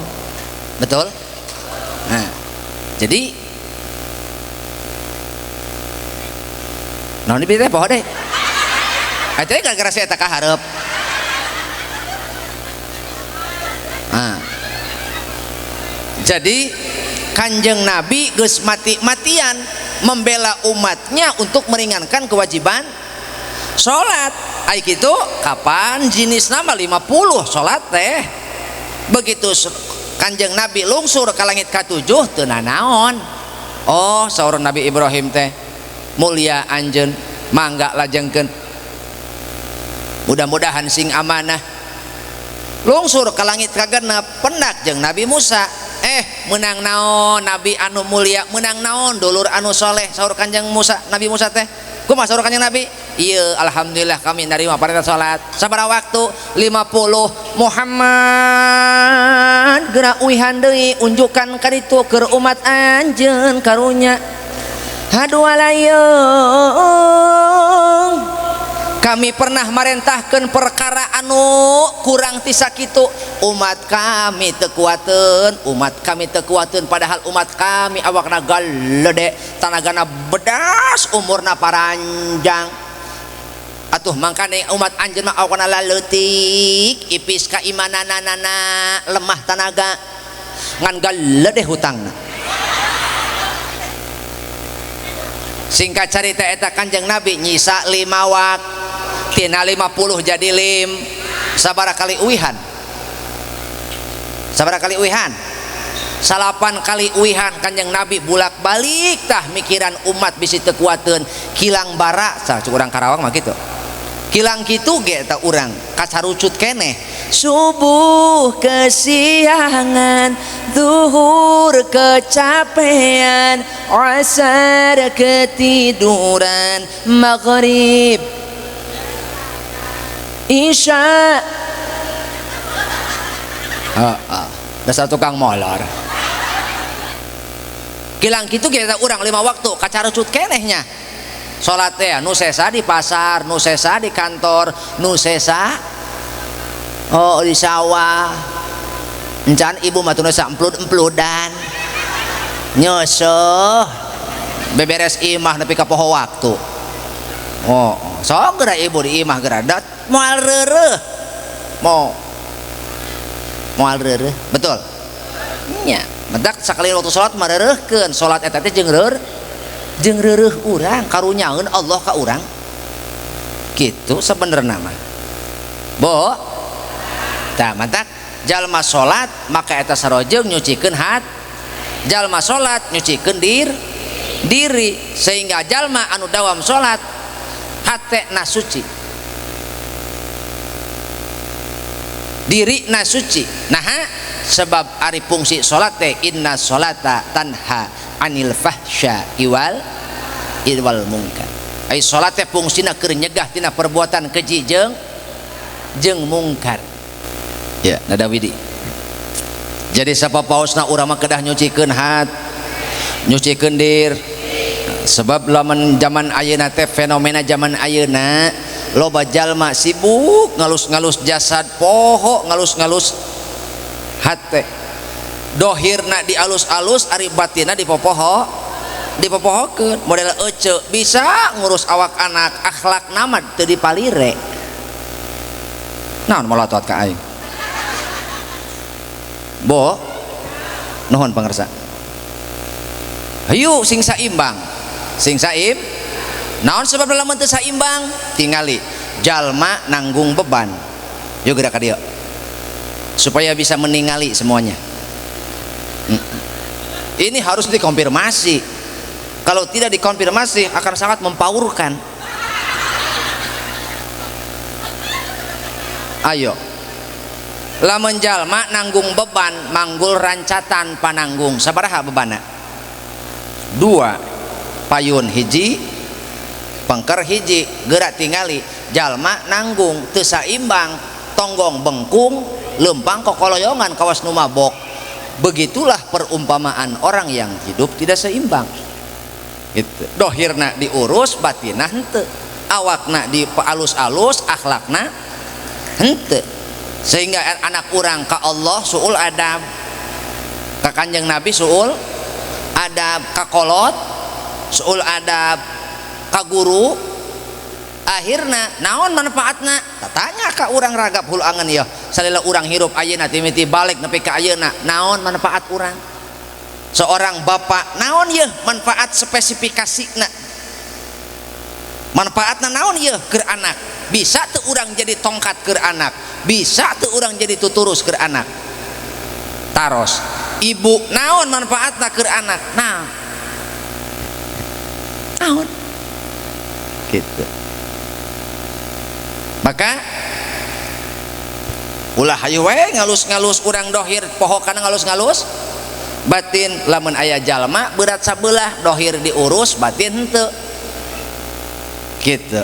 Betul? Nah, jadi naon ieu teh poho deh. Eta gara-gara saya tak kaharep. Nah. Jadi Kanjeng Nabi geus mati-matian membela umatnya untuk meringankan kewajiban salat. Ai kitu kapan jenis nama 50 salat teh. Begitu Kanjeng Nabi lungsur ka langit ka-7 teu nanaon. Oh, saur Nabi Ibrahim teh mulia anjeun mangga lajengkeun. Mudah-mudahan sing amanah. Lungsur ka langit ka-6 pendak jeung Nabi Musa. Menang naon Nabi anu mulia, menang naon dulur anu soleh saur Kanjeng Musa, Nabi Musa teh. Kumaha saur Kanjeng Nabi? Iya, alhamdulillah kami nerima perintah salat. Sabaraha waktu? 50. Muhammad geura uihan deui unjukan ka ditu keur umat anjeun karunya. Haduh alayung. Kami pernah marentahkeun perkara anu kurang ti sakitu, umat kami teu kuateun, umat kami teu kuateun, padahal umat kami awakna galede, tanagana bedas, umurna paranjang. Atuh mangkane umat anjeun mah awakna laleutik ipis kaimananana lemah tanaga ngan galedeh hutangna. Singkat carita eta Kanjeng Nabi nyisa 5 wak tina 50 jadi lim sabaraha kali uihan, sabaraha kali uihan, 9 kali uihan Kanjeng Nabi bulak-balik tah mikiran umat bisi teu kuateun kilang bara sah cuk urang Karawang mah kitu kilang kitu ge tah urang kasarucut keneh subuh kesiangan zuhur kecapean asar ketiduran maghrib isya. Dasar tukang molor kilang kitu ge tah urang 5 waktu kacarucut kenehnya salat teh nu sesa di pasar, nu sesa di kantor, nu sesa oh di sawah. Encan ibu mah teu saemplud-empludan nyeusuh beberes imah nepi ka poho waktu. Oh sok geura ibu di imah geura dat moal reureuh, moal reureuh betul nya. Mentak sakali waktu salat mah reureuhkeun salat eta teh jeung jeung reureuh urang karunyaeun Allah ka urang kitu sabenerna mah. Bo tah mantak jalma salat maka eta sarojeng nyucikeun hat, jalma salat nyucikeun diri sehingga jalma anu dawam salat hatena suci, dirina suci. Naha sebab ari fungsi salat teh inna salata tanha anil fahsya iwal munkar. Ari salat teh fungsina keur nyegah tina perbuatan keji jeung mungkar. Ya, nada widi. Jadi sapapaosna urang mah kedah nyucikeun hat, nyucikeun dir. Sebab lamun zaman ayeuna teh fenomena zaman ayeuna loba jalma sibuk ngalus-ngalus jasad poho ngalus-ngalus hate. Dohirna dialus-alus ari batinna dipopoho, dipopohokeun. Model ece bisa ngurus awak anak, akhlakna mah teu dipalire. Naon molotot ka aing? Bo, nuhun pangersa. Hayu sing saimbang. Sing saim. Naon sebab lamun teu saimbang? Tingali jalma nanggung beban. Yuk gerak ka dieu. Supaya bisa meningali semuanya. Ini harus dikonfirmasi. Kalau tidak dikonfirmasi akan sangat mempaurkan. Ayo. Lamun jalma nanggung beban manggul rancatan pananggung sabaraha bebana? 2 payun hiji pengker hiji gerak tingali jalma nanggung teu saimbang tonggong bengkung lempang kokoloyongan kawas nu mabok. Begitulah perumpamaan orang yang hidup tidak seimbang gitu. Dohirna diurus batinna henteu, awakna di alus-alus akhlakna henteu, sehingga anak urang ka Allah suul adab, ka Kanjeng Nabi suul adab, ka kolot suul adab, ka guru. Akhirna naon manfaatna? Tanya ka urang ragap hulu angen ya salila urang hirup ayeuna timiti balik nepi ka ayeuna naon manfaat urang? Seorang bapak naon yeuh manfaat spesifikasina? Manfaatna naon yeuh keur anak? Bisa teu urang jadi tongkat keur anak, bisa teu urang jadi tuturus keur anak. Taros ibu naon manfaatna keur anak? Nah naon gitu. Maka ulah hayu we ngalus-ngalus urang dohir poho kana ngalus-ngalus batin. Lamun aya jalma berat sabelah dohir diurus batin henteu gitu.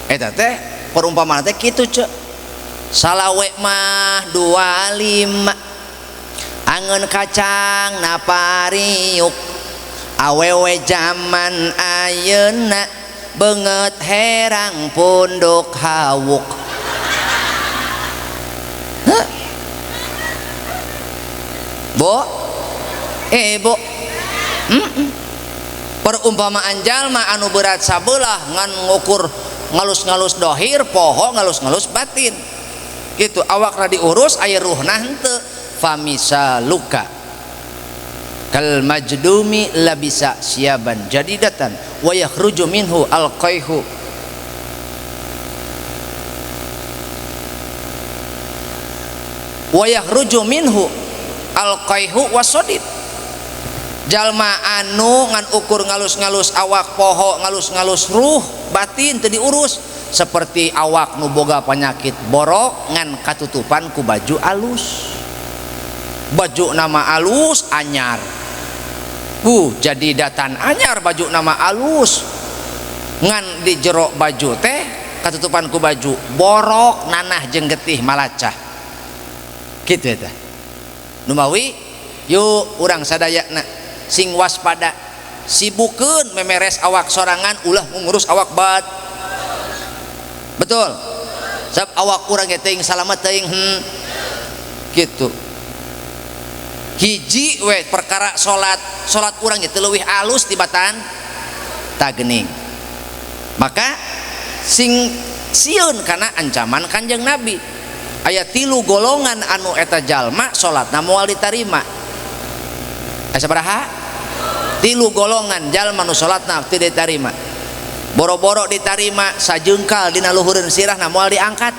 Eta teh perumpamaan teh kitu cek. Salawe mah 25 angeun kacang napariuk awewe zaman ayeuna beungeut herang punduk hawuk. Hah? Bo, bo. Perumpamaan jalma anu berat sabelah ngan ngukur Ngalus-ngalus dohir poho ngalus-ngalus batin. Gitu awakna diurus aya ruhna henteu. Famisaluka kal majdumi labisa siaban jadidatan wa yakhruju minhu alqaihu. Wa yakhruju minhu alqaihu wasodid. Jalma anu ngan ukur ngalus-ngalus awak poho ngalus-ngalus ruh batin teu diurus seperti awak nu boga penyakit borok ngan katutupan ku baju alus. Baju nama alus anyar. Jadi datan anyar baju nama alus ngan di jero baju teh katutupan ku baju borok nanah jeung getih malacah. Kitu eta. Numawi yuk urang sadayana sing waspada, sibukeun memeres awak sorangan ulah ngurus awak bat. Betul. Sebab awak urang ge teuing salamet teuing gitu. Hiji we perkara salat, salat urang ge teu leuwih alus tibatan tagening. Maka sing sieun kana ancaman Kanjeng Nabi. Aya 3 golongan anu eta jalma salatna moal ditarima. Aya sabaraha? 3 golongan jalma nu salatna teu ditarima. Boro-boro ditarima sajengkal dina luhureun sirahna moal diangkat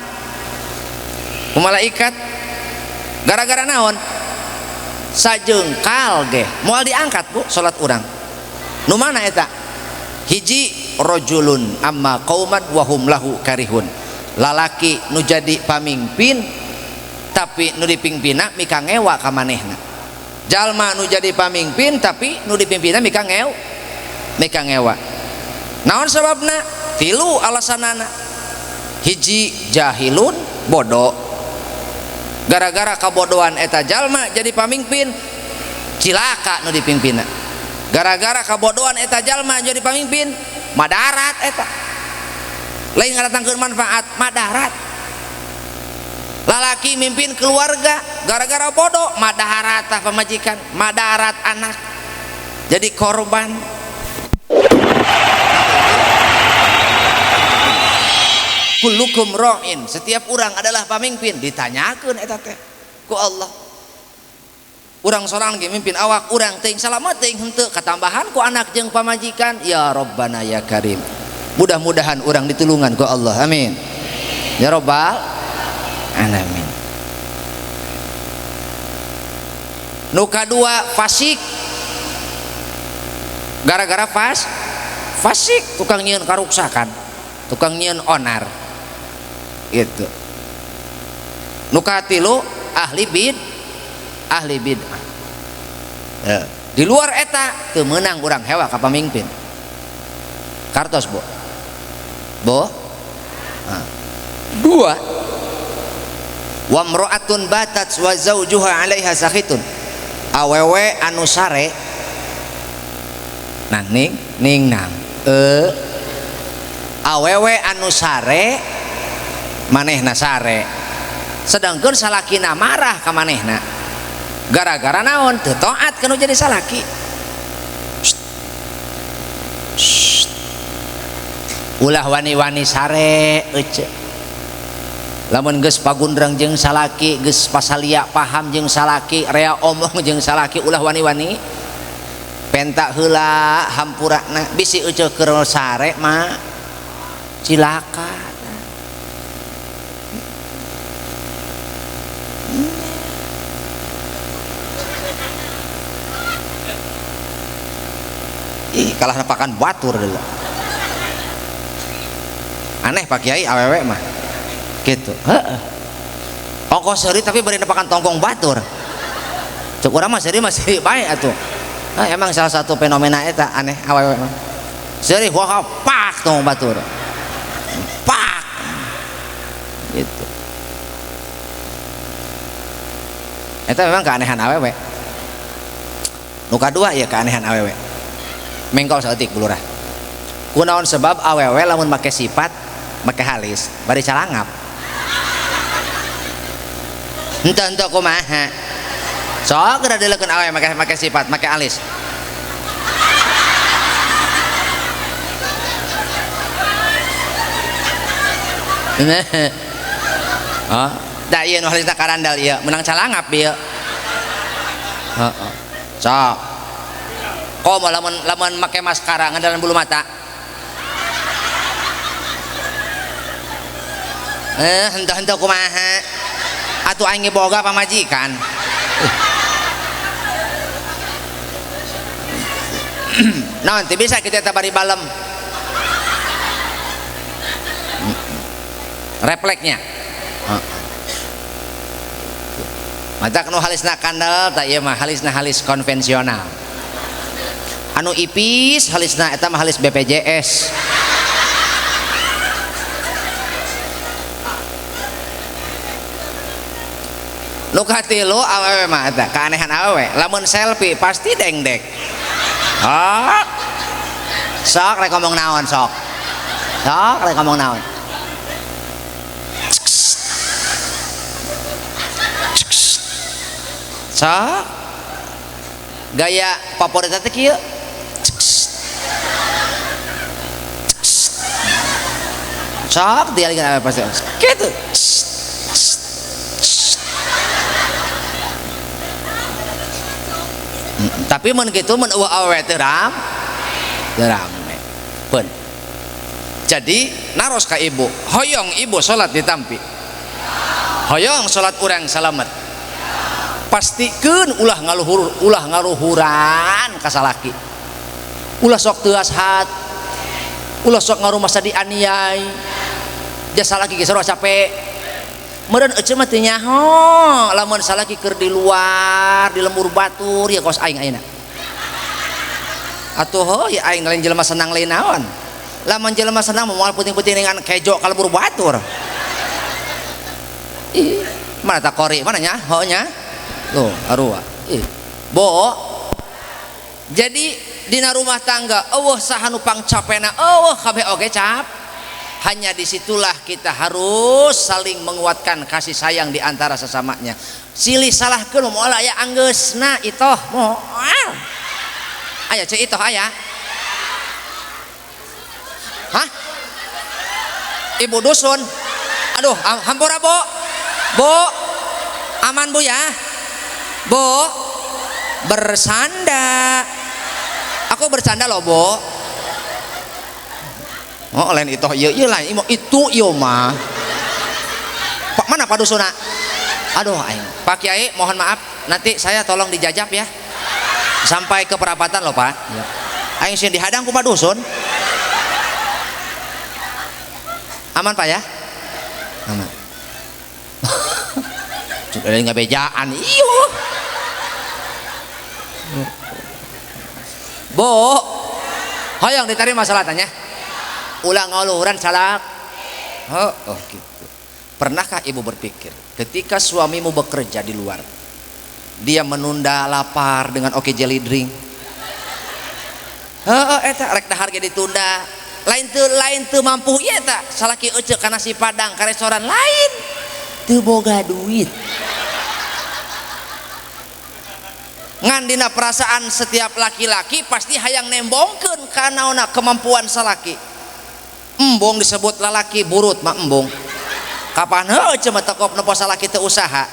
ku malaikat. Gara-gara naon? Sajengkal ge moal diangkat bu salat urang. Nu mana eta? Hiji rajulun amma qauman wa hum lahu karihun. Lalaki nu jadi pamimpin tapi nu dipimpinna mika ngewa ka manehna. Jalma nu jadi pamimpin tapi nu dipimpinna mika ngewa. Naon sababna? 3 alasanana. Hiji jahilun bodoh. Gara-gara kabodohan eta jalma jadi pamimpin cilaka nu dipimpinna. Gara-gara kabodohan eta jalma jadi pamimpin madarat eta. Lain ngadatangkeun manfaat madarat. Lalaki mimpin keluarga gara-gara bodoh madarat tah pamajikan, madarat anak. Jadi korban. Kullukum ra'in, setiap orang adalah pamimpin, ditanyakeun eta teh ku Allah. Urang sorang ge mimpin awak urang teuing salamet teuing henteu katambahan ku anak jeung pamajikan. Ya Rabbana ya Karim. Mudah-mudahan urang ditulungan ku Allah. Amin. Ya Rabbal alamin. Nu kadua fasik. Gara-gara fasik tukang nyieun karuksakan, tukang nyieun onar. Gitu. Nu katilu ahli bid'ah. Di luar eta teu meunang urang hewa ka pamimpin. Kartos bu. Bo. Nah. 2 wa imra'atun batat wa zawjuha 'alaiha sakhitun. Awewe anu sare nang ning ning nang awewe anu sare manehna sare sedangkeun salakina marah ka manehna gara-gara naon teu taat kana jadi salaki. Ulah wani-wani sare ece. Lamun geus pagundrang jeung salaki, geus pasalia paham jeung salaki, rea omong jeung salaki, ulah wani-wani penta heula hampurana bisi ece keur sare mah cilaka. Ih, kalah nepakan batur deui. Aneh Pak Kiai awewe mah. Gitu. Heeh. Ongkos seuri tapi bari nepakan tongkong batur. Cek urang mah seuri masih bae atuh. Nah, emang salah satu fenomena eta aneh awewe mah. Seuri wah pak tongkong batur. Pak. Gitu. Eta memang keanehan awewe. Nu kadua ya keanehan awewe. Mengkol saeutik Bu Lurah. Kunaon sebab awewe lamun make sifat make halis bari calangap. Henteu kumaha. Sok geura dileukeun awewe make sifat make alis. Oh, da ieu nu halisna karandal ieu, menang calangap ieu. Heeh. Sok. Komo lamun lamun make maskara ngandalan bulu mata. Henteu-henteu kumaha? Atuh aing boga pamajikan. Naon teu bisa kitu eta bari balem. Refleksnya. Matak nu halisna kandel tah ieu mah halisna halis konvensional. Anu ipis halisna eta mah halis BPJS. Nu katilu awewe mah eta keanehan awewe, lamun selfie pasti dengdek. Oh. Sok rek ngomong naon sok. Sok rek ngomong naon. Sok gaya favorit teh kieu. Sok dialihkan apa pasti. Kitu. Tapi mun kitu mun eueuh awewe teu rame. Pun. Jadi naros ka ibu, hoyong ibu salat ditampi. Hoyong salat urang salamet. Pastikeun ulah ngaluhur, ulah ngaluhuran ka salaki. Ulah sok teuas hat. Ulah sok ngarumasa dianiai. Ja salaki ge sarua capek. Meureun eceu mah teu nyaho lamun salaki keur di luar di lembur batur ya kos aing ayeuna. Atuh heuh ya aing lain jelema senang lain naon. Lamun jelema senang moal puting-puting dengan kejo ka lembur batur. Ih, mana tak kori, mana nya ho nya? Tuh, arua. Ih. Bo. Jadi dina rumah tangga eueuh saha nu pangcapena eueuh kabeh oge cap. Hanya disitulah kita harus saling menguatkan kasih sayang di antara sesamanya. Silih salahkeun moal aya anggeusna itoh moal. Aya ceu itoh aya. Hah? Ibu dusun. Aduh, hampura Bu. Bu. Aman Bu ya. Bu. Bersanda. Aku bercanda loh, Bu. Oh, lain itu ieu ieu lain itu ieu mah. Pak mana Pak Dusuna? Aduh aing. Pak Kiai mohon maaf, nanti saya tolong dijajap ya. Sampai ke perapatan loh, Pak. Ya. Aing sieun dihadang ku Pak Dusun. Aman Pak ya? Aman. Sudah nggak bejaan. Iyo. Bu, hoyong diterima salatannya. Ulah ngaluhuran salak. Oh, oh gitu. Pernahkah ibu berpikir ketika suamimu bekerja di luar, dia menunda lapar dengan oke jelly drink? Heeh, eta rek dahar ge ditunda. Lain teu mampu ieu eta salaki ece ka nasi padang ka restoran lain. Teu boga duit. Ngan dina perasaan setiap laki-laki pasti hayang nembongkeun ka naonna kemampuan salaki. Embung disebut lalaki burut mah embung. Kapan heuh ceu mah tekop nempo salaki teu usaha.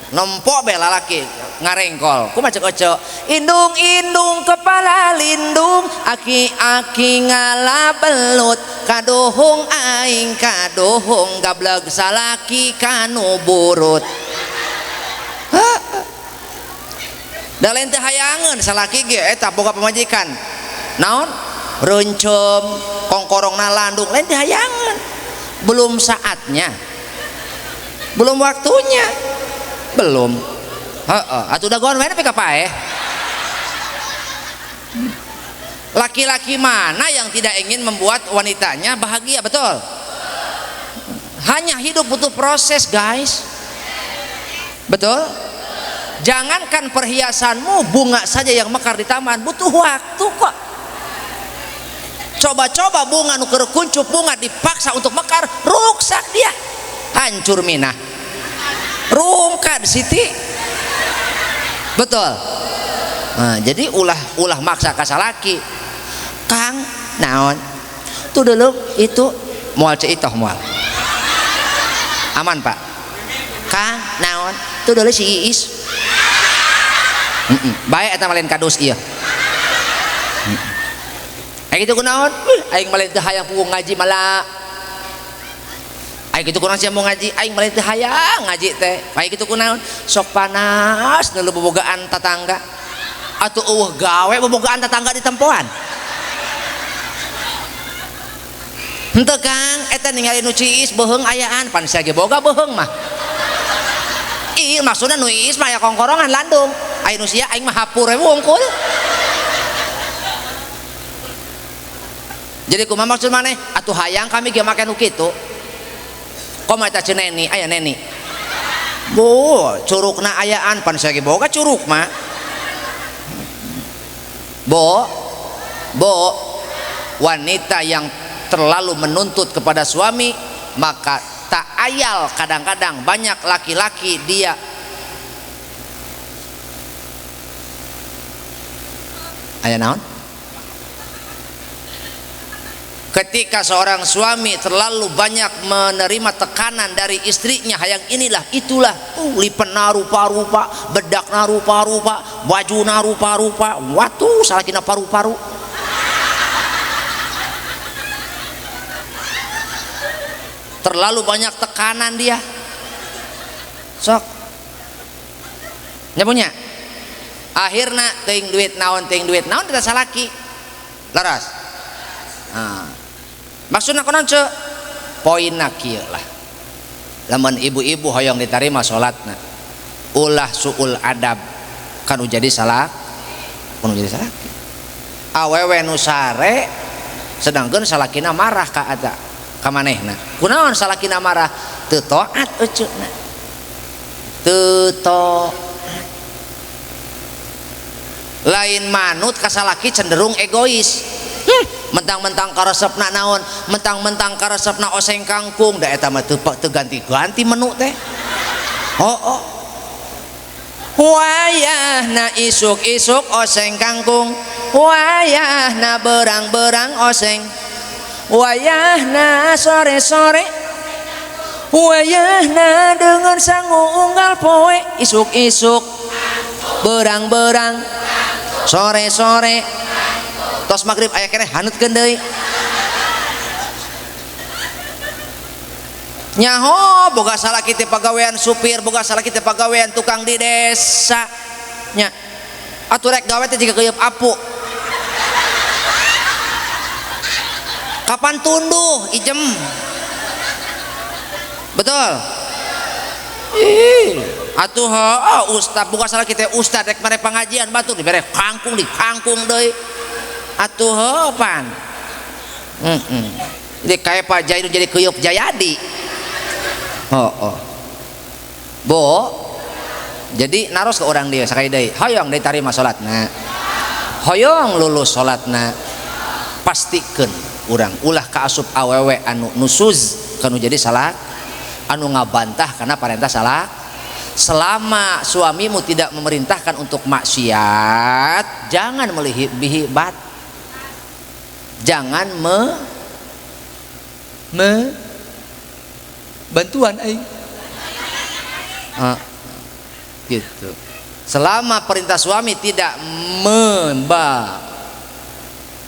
Nempo be lalaki ngarengkol. Kumaha ceuk ece? Indung-indung kepala lindung, aki-aki ngalabelut, kaduhung aing kaduhung gableg salaki kanu burut. Heuh. Da lain teu hayangeun salaki ge eta boga pamajikan. Naon? Rencem, kongkorongna landung, lain teu hayangeun. Belum saatnya. Belum waktunya. Belum. Heeh, atuh dagoan wae nepi ka paeh. Laki-laki mana yang tidak ingin membuat wanitanya bahagia, betul? Hanya hidup butuh proses, guys. Betul? Jangankan perhiasanmu, bunga saja yang mekar di taman butuh waktu kok. Coba-coba bunga nu keur kuncup bunga dipaksa untuk mekar, ruksak dia. Hancur minah. Rungkad Siti. Betul. Nah, jadi ulah maksa ka salaki. Kang, naon? Tuh dulu itu moal ceu itoh moal. Aman pak. Kang naon? Tuh deuleu si Iis. Bae eta mah lain kadus ieu. Aing kitu kunaon? Aing mah lain teu hayang puguh ngaji malah. Aing kitu kunaon sia mau ngaji? Aing mah lain teu hayang ngaji teh. Aing kitu kunaon? Sok panas deuleu bobogaan tatangga. Atuh eueuh gawe bobogaan tatangga di tempoan. Henteu Kang, eta ningali nu ciis beuheung ayaan, pan sia ge boga beuheung mah. Ih, maksudna nu iis mah aya kongkorongan landung. Aya nu sia aing mah hapur we wungkul. Jadi kumaha maksud maneh? Atuh hayang kami ge make nu kitu. Komo eta ceun neni, aya neni. Bu, curugna ayaan pan sia ge boga curug mah. Bo, bo, wanita yang terlalu menuntut kepada suami maka tak ayal kadang-kadang banyak laki-laki dia aya naon? Ketika seorang suami terlalu banyak menerima tekanan dari istrinya, hayang inilah itulah, lipena rupa-rupa, bedakna rupa-rupa, bajuna rupa-rupa, watu salakina paru-paru. Terlalu banyak tekanan dia. Sok. Nya punya. Akhirna teuing duit naon teh salaki. Leres. Nah. Maksudna kunaon ceu? Poinna kieu lah. Lamun ibu-ibu hoyong ditarima salatna, ulah suul adab kanu jadi salah, kanu jadi salaki. Awewe nu sare sedangkeun salakina marah ka eta ka manehna. Kunaon salakina marah? Teu taat euceuna. Teu taat. Lain manut ka salaki cenderung egois. Mentang-mentang karesepna naon, mentang-mentang karesepna oseng kangkung, da eta mah teu ganti-ganti menu teh. Oh, oh. Wayahna isuk-isuk oseng kangkung, wayahna berang-berang oseng, wayahna sore-sore, wayahna dengan sangu unggal poe, isuk-isuk berang-berang, sore-sore, tos maghrib aya keneh haneutkeun deui. Nyaho boga salaki teh pagawean supir, boga salaki teh pagawean tukang di desa. Nya. Atuh rek gawe teh jiga keuyeub apu. Kapan tunduh ijem? Betul? Ih, atuh heuh ustad boga salaki teh ustad rek mere pangajian batur dibere kangkung di kangkung deui. Atuh heuh pan. Jadi kayak Pak Jainun jadi keuyeub Jayadi. Oh, oh. Bo, jadi naros ke orang dia sakali deui, hoyong ditarima salatna. Hoyong lulus salatna. Pastikeun urang ulah kaasup awewe anu nusuz kanu jadi salah, anu ngabantah karena parentah salah. Selama suamimu tidak memerintahkan untuk maksiat, jangan melebihi bat. Jangan me bantuan aing. Gitu. Selama perintah suami tidak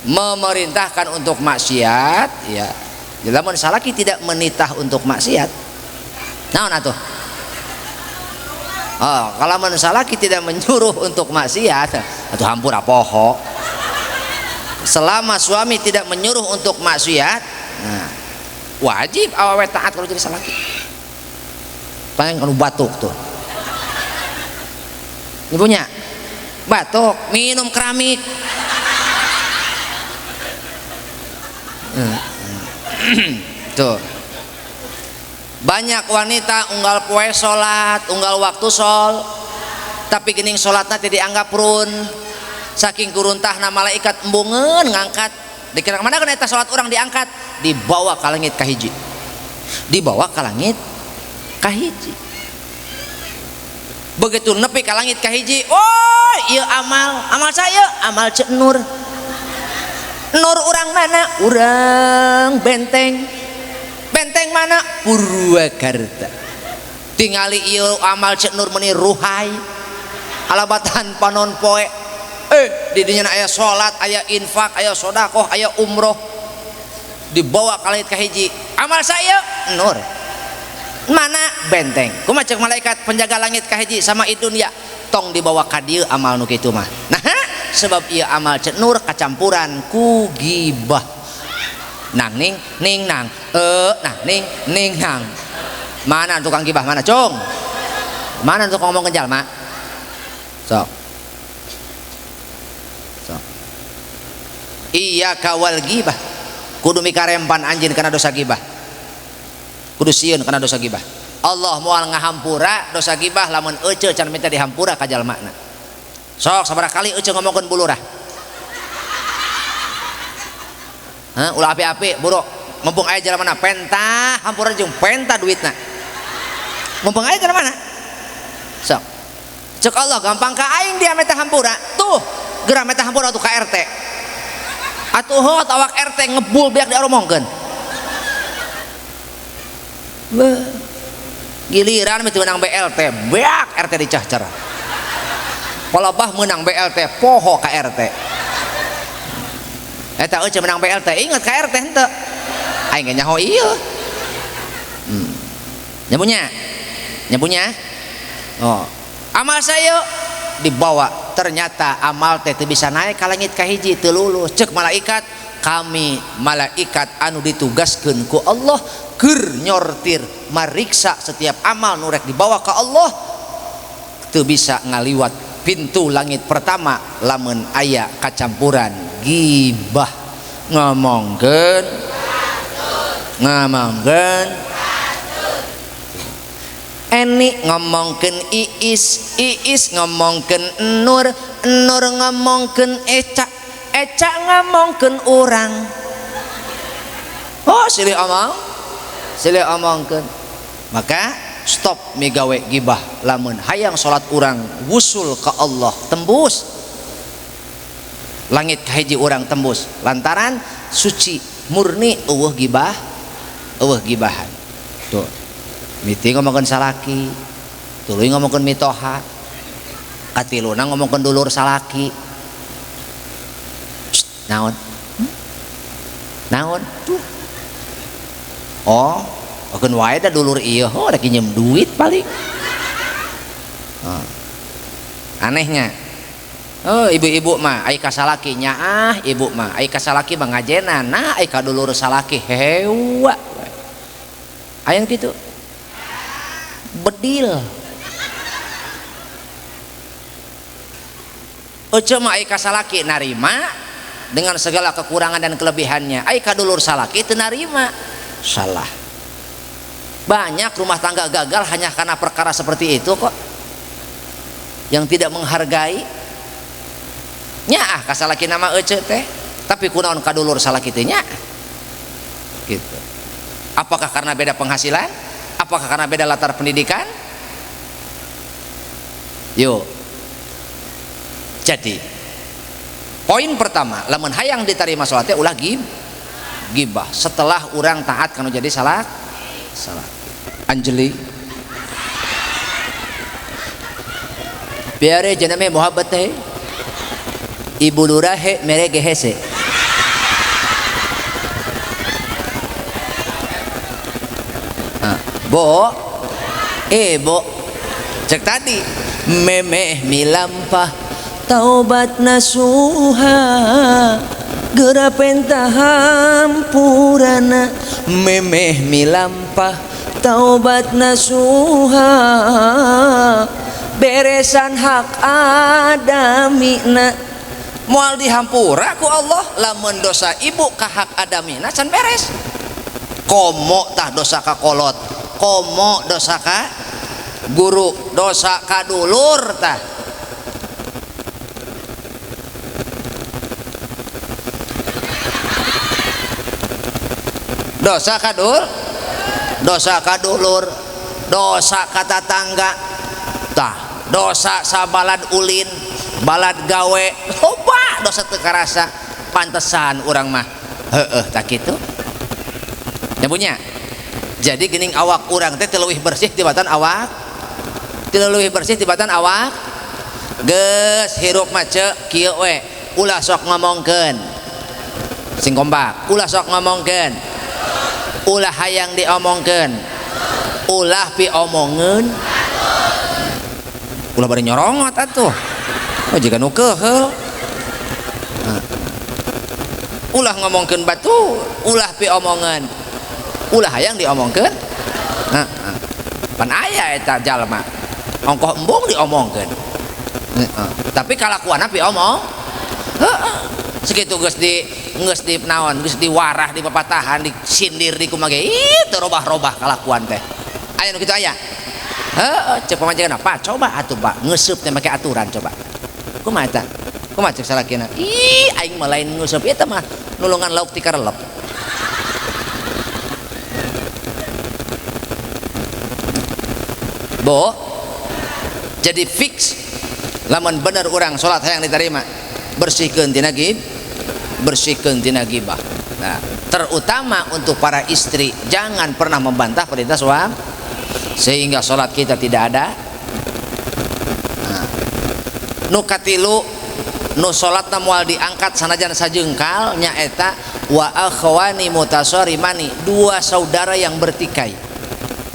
memerintahkan untuk maksiat, ya. Lamun salaki tidak menitah untuk maksiat. Naon atuh? Oh, kalau mun salaki tidak menyuruh untuk maksiat, atuh hampura poho. Selama suami tidak menyuruh untuk maksiat, nah, wajib awewe taat kalau jadi salaki. Paling anu batuk tuh. Ibunya batuk, minum keramik. Tuh. Banyak wanita unggal poe salat, unggal waktu sol, tapi geuning salatna teh dianggap run. Saking kuruntahna malaikat embungeun ngangkat. Dikira mana kana eta salat urang diangkat, dibawa ka langit kahiji. Dibawa ka langit kahiji. Begitu nepi ka langit kahiji, oh ieu amal, amal saya, amal Ceu Nur. Nur urang mana? Urang benteng. Benteng mana? Purwakarta. Tingali ieu amal Cek Nur meuni ruhai. Alabatan panon poe. Di dinya aya salat, aya infak, aya sedekah, aya umroh. Dibawa ka langit kahiji. Amal saya Nur. Mana? Benteng. Kumaha cek malaikat penjaga langit kahiji sama dunia? Tong dibawa ka dieu amal nu kitu mah. Nah, sebab ieu amal Cek Nur kacampuran ku gibah. Nang ning ning nang nah ning ning nang. Mana tukang gibah mana, Cung? Mana tukang ngomong jalma? Sok. Sok. Iya kawal gibah. Kudu mikarempan anjeun kana dosa gibah. Kudu sieun kana dosa gibah. Allah moal ngahampura dosa gibah lamun ece can minta dihampura ka jalmana. Sok sabaraha kali ece ngomongkeun bulurah. Hah, ulah api-api buruk. Mumpung aya jalmana pentah hampura jeung pentah duitna. Mumpung aya jalmana. Sok. Cek Allah gampang ka aing dia minta hampura. Tuh, geura minta hampura tuh ka RT. Atuh hot awak RT ngebul biak diaromongkeun. Beuh. Giliran mah menang BLT, beak RT dicahcar. Palebah menang BLT, poho ka RT. Eta eueuh menang BLT, inget ka RT henteu. Aing ge nyaho ieu. Nyabunya? Nyabunya? Oh. Amal saya dibawa, ternyata amal teh teu bisa naik ka langit kahiji, teu lulus. Cek malaikat, kami malaikat anu ditugaskeun ku Allah keur nyortir mariksa setiap amal nu rek dibawa ka Allah teu bisa ngaliwat pintu langit pertama lamun aya kacampuran gibah. Ngomongkeun ngomongkeun Eni ngomongkeun Iis, Iis ngomongkeun Nur, Nur ngomongkeun Eca, Eca ngomongkeun urang. Oh, silih omong, silih omongkeun. Maka stop migawe gibah lamun hayang salat urang wusul ke Allah tembus. Langit kahiji urang tembus lantaran suci murni eueuh gibah, eueuh gibahan. Tuh. Miti ngomongkeun salaki, tuluy ngomongkeun mitoha, katiluna ngomongkeun dulur salaki. Shh, naon? Naon? Tuh. Oh, keun wae da dulur ieu, oh rek nginjem duit paling. Oh. Anehnya. Oh, ibu-ibu mah ai ka salaki nyaah, ibu mah ai ka salaki mah ngajenan, nah ai ka dulur salaki hewa. Aya kitu. Bedil. Ece mah ai ka salaki narima dengan segala kekurangan dan kelebihannya, ai ka dulur salaki teu narima. Salah. Banyak rumah tangga gagal hanya karena perkara seperti itu kok. Yang tidak menghargai. Nyaah ka salaki nama ece teh, tapi kunaon ka dulur salaki teh nya? Gitu. Apakah karena beda penghasilan? Apakah karena beda latar pendidikan? Yuk. Jadi poin pertama, lamun hayang diterima salatnya ulah gibah. Setelah urang taat kanu jadi salah salah. Anjali, प्यारे जन्म मोहब्बत है, इबू लुरा है मेरे गहे से. Bo, bo, cek tadi, memeh milampah taubat nasuha, geura pentahampurana. Memeh milampah taubat nasuha, beresan hak adamina. Moal dihampura ku Allah lamun dosa ibu ka hak adamina can beres. Komo tah dosa ka kolot, komo dosa ka guru, dosa ka dulur tah. Dosa ka dulur, dosa ka dulur, dosa ka tatangga tah, dosa sabalad ulin, balad gawe, loba dosa teu karasa. Pantesan urang mah heueuh tah kitu. Nyabunya Jadi geuning awak urang teh teu leuwih bersih tibatan awak. Teu leuwih bersih tibatan awak. Geus hirup mah ceu kieu we, ulah sok ngomongkeun. Sing kompak, ulah sok ngomongkeun. Ulah hayang diomongkeun. Ulah piomongeun. Ulah bari nyorongot atuh. Oh jiga nu keuheul. Ulah ngomongkeun batu, ulah piomongeun. Ulah hayang diomongkeun. Heeh. Pan aya eta jalma. Ongkoh embung diomongkeun. Heeh. Tapi kalakuanna piomong. Heeh. Sakitu geus di naon, geus diwarah, dipapatahan, disindir, dikumaha ge, ih teu robah-robah kalakuan teh. Aya nu kitu aya? Heeh, cek pamajikan, "Pak, coba atuh, Pak, ngeusup teh make aturan coba." Kumaha eta? Kumaha cek salakina? Ih, aing mah lain ngeusup eta mah nulungan lauk ti karelep. Bo, jadi fix lamun bener urang salat hayang diterima, bersihkeun tina gib, bersihkeun tina gibah. Nah, terutama untuk para istri, jangan pernah membantah perintah suami sehingga salat kita tidak ada. Nah, nu katilu nu salatna moal diangkat sanajan sajengkal nyaeta wa akhwani mutasarimani, dua saudara yang bertikai,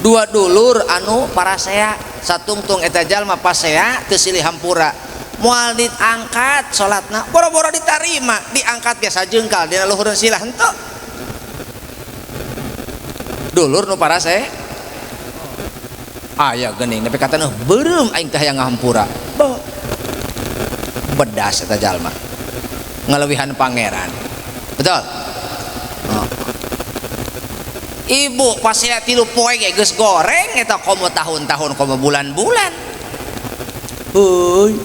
dua dulur anu parasea, satungtung eta jalma pasea teu silih hampura, moal diangkat salatna, boro-boro ditarima, diangkat ge sajengkal dina luhureun silah henteu. Dulur nu parasea aya geuning nepi ka taneuh beureum aing teh hayang ngahampura. Bedas eta jalma ngalewihan pangeran. Betul? Oh. Ibu pasea 3 poe ge geus goreng eta komo tahun-tahun komo bulan-bulan. Heuy.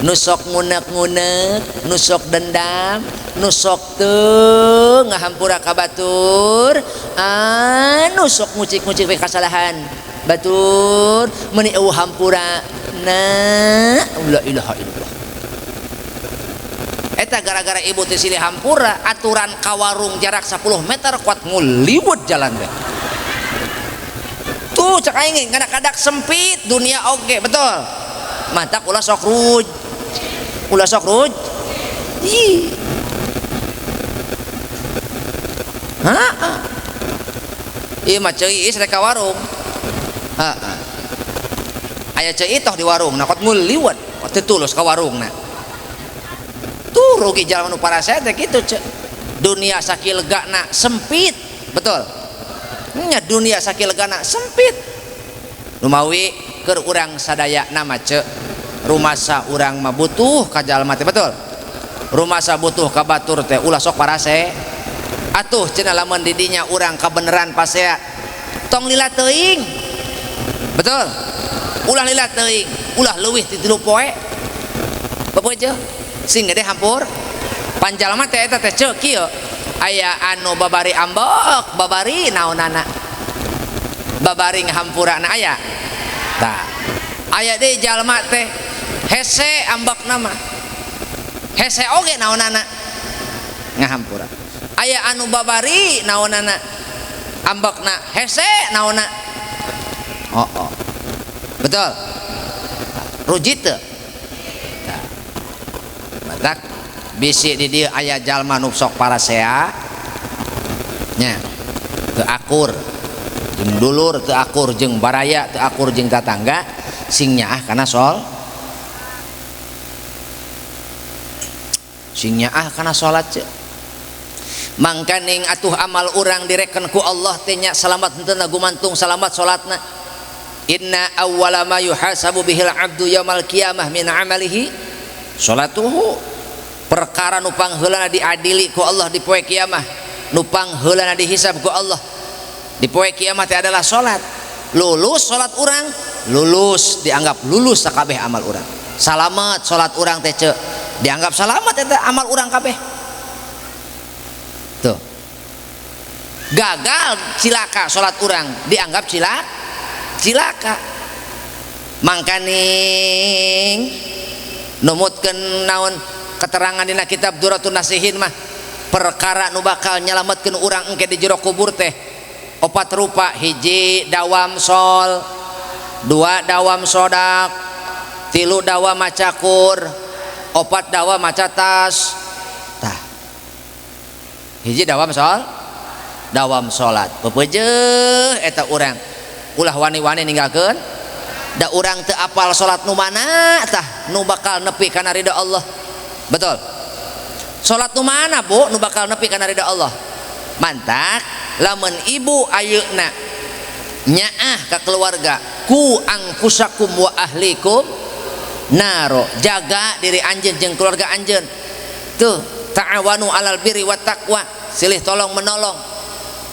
Nu sok ngunek-ngunek, nu sok dendam, nu sok teu ngahampura ka batur, anu sok ngucik-ngucik we kasalahan batur, meuni eueuh hampura. Na la ilaha illallah. Eta gara-gara ibu teh silih hampura, aturan ka warung jarak 10 meter kuat nguliwet jalan teh. Tuh cek aing kadak-kadak sempit dunia oge, betul. Mantak ulah sok ruj. Ulah sok ruj. Ih. Heeh. Ieu mah ceuy iis rek ka warung. Heeh. Aya ceuy toh di warung, nah kot nguliwet, kot teu tulus ka warungna. Tuh rugi jalan nu parasea teh kitu ceu. Dunia sakilegana sempit, betul. Nya dunia sakilegana sempit. Lumawi keur urang sadaya nama ceu. Rumasa urang mah butuh ka jalma teh, betul. Rumasa butuh ka batur teh ulah sok parase. Atuh cenah lamun di dinya urang kabeneran pasea tong lila teuing. Betul. Ulah lila teuing, ulah leuwih ti 3 poe. Bapak ceu sing gede hampur. Panjalma teh eta teh ceu kieu. Aya anu babari ambek, babari naonana. Babari ngahampurana aya. Tah. Aya deui jalma teh hese ambekna mah. Hese oge naonana ngahampura. Aya anu babari naonana ambekna hese naona. Oh, oh. Betul. Ruji teu? Tah. Batak bisi di dieu aya jalma nu sok parasea nya teu akur jeung dulur, teu akur jeung baraya, teu akur jeung tatangga, sing nyaah kana sol, sing nyaah kana salat ceu. Mangkaning atuh amal urang direken ku Allah teh nya salamat henteu gumantung salamat salatna. Inna awwala ma yuhasabu bihil abdu yaumal qiyamah min amalihi salatuhu. Perkara nu pangheulana diadili ku Allah di poe kiamah, nu pangheulana dihisab ku Allah di poe kiamah teh adalah salat. Lulus salat urang, lulus dianggap lulus sakabeh amal urang. Salamat salat urang teh ceu, dianggap salamat eta amal urang kabeh. Tuh. Gagal cilaka salat urang, dianggap cilaka. Mangkaning numutkeun naon keterangan dina kitab Duratun Nasihin mah, perkara nu bakal nyalametkeun urang engke di jero kubur teh 4 Opat rupa, hiji dawam sol, dua dawam sodak, tilu dawam macakur, opat dawam maca tas. Tah. Hiji dawam sol, dawam salat. Pepeujeuh eta urang. Ulah wani-wani ninggalkeun. Da urang teu apal salat nu mana tah nu bakal nepi kana ridha Allah. Betul. Salat nu mana Bu nu bakal nepi kana ridha Allah? Mantak lamun ibu ayeuna nyaah ka keluarga, ku angfusakum wa ahlikum naro, jaga diri anjeun jeung keluarga anjeun. Tuh, ta'awanu alal birri wat taqwa, silih tolong menolong.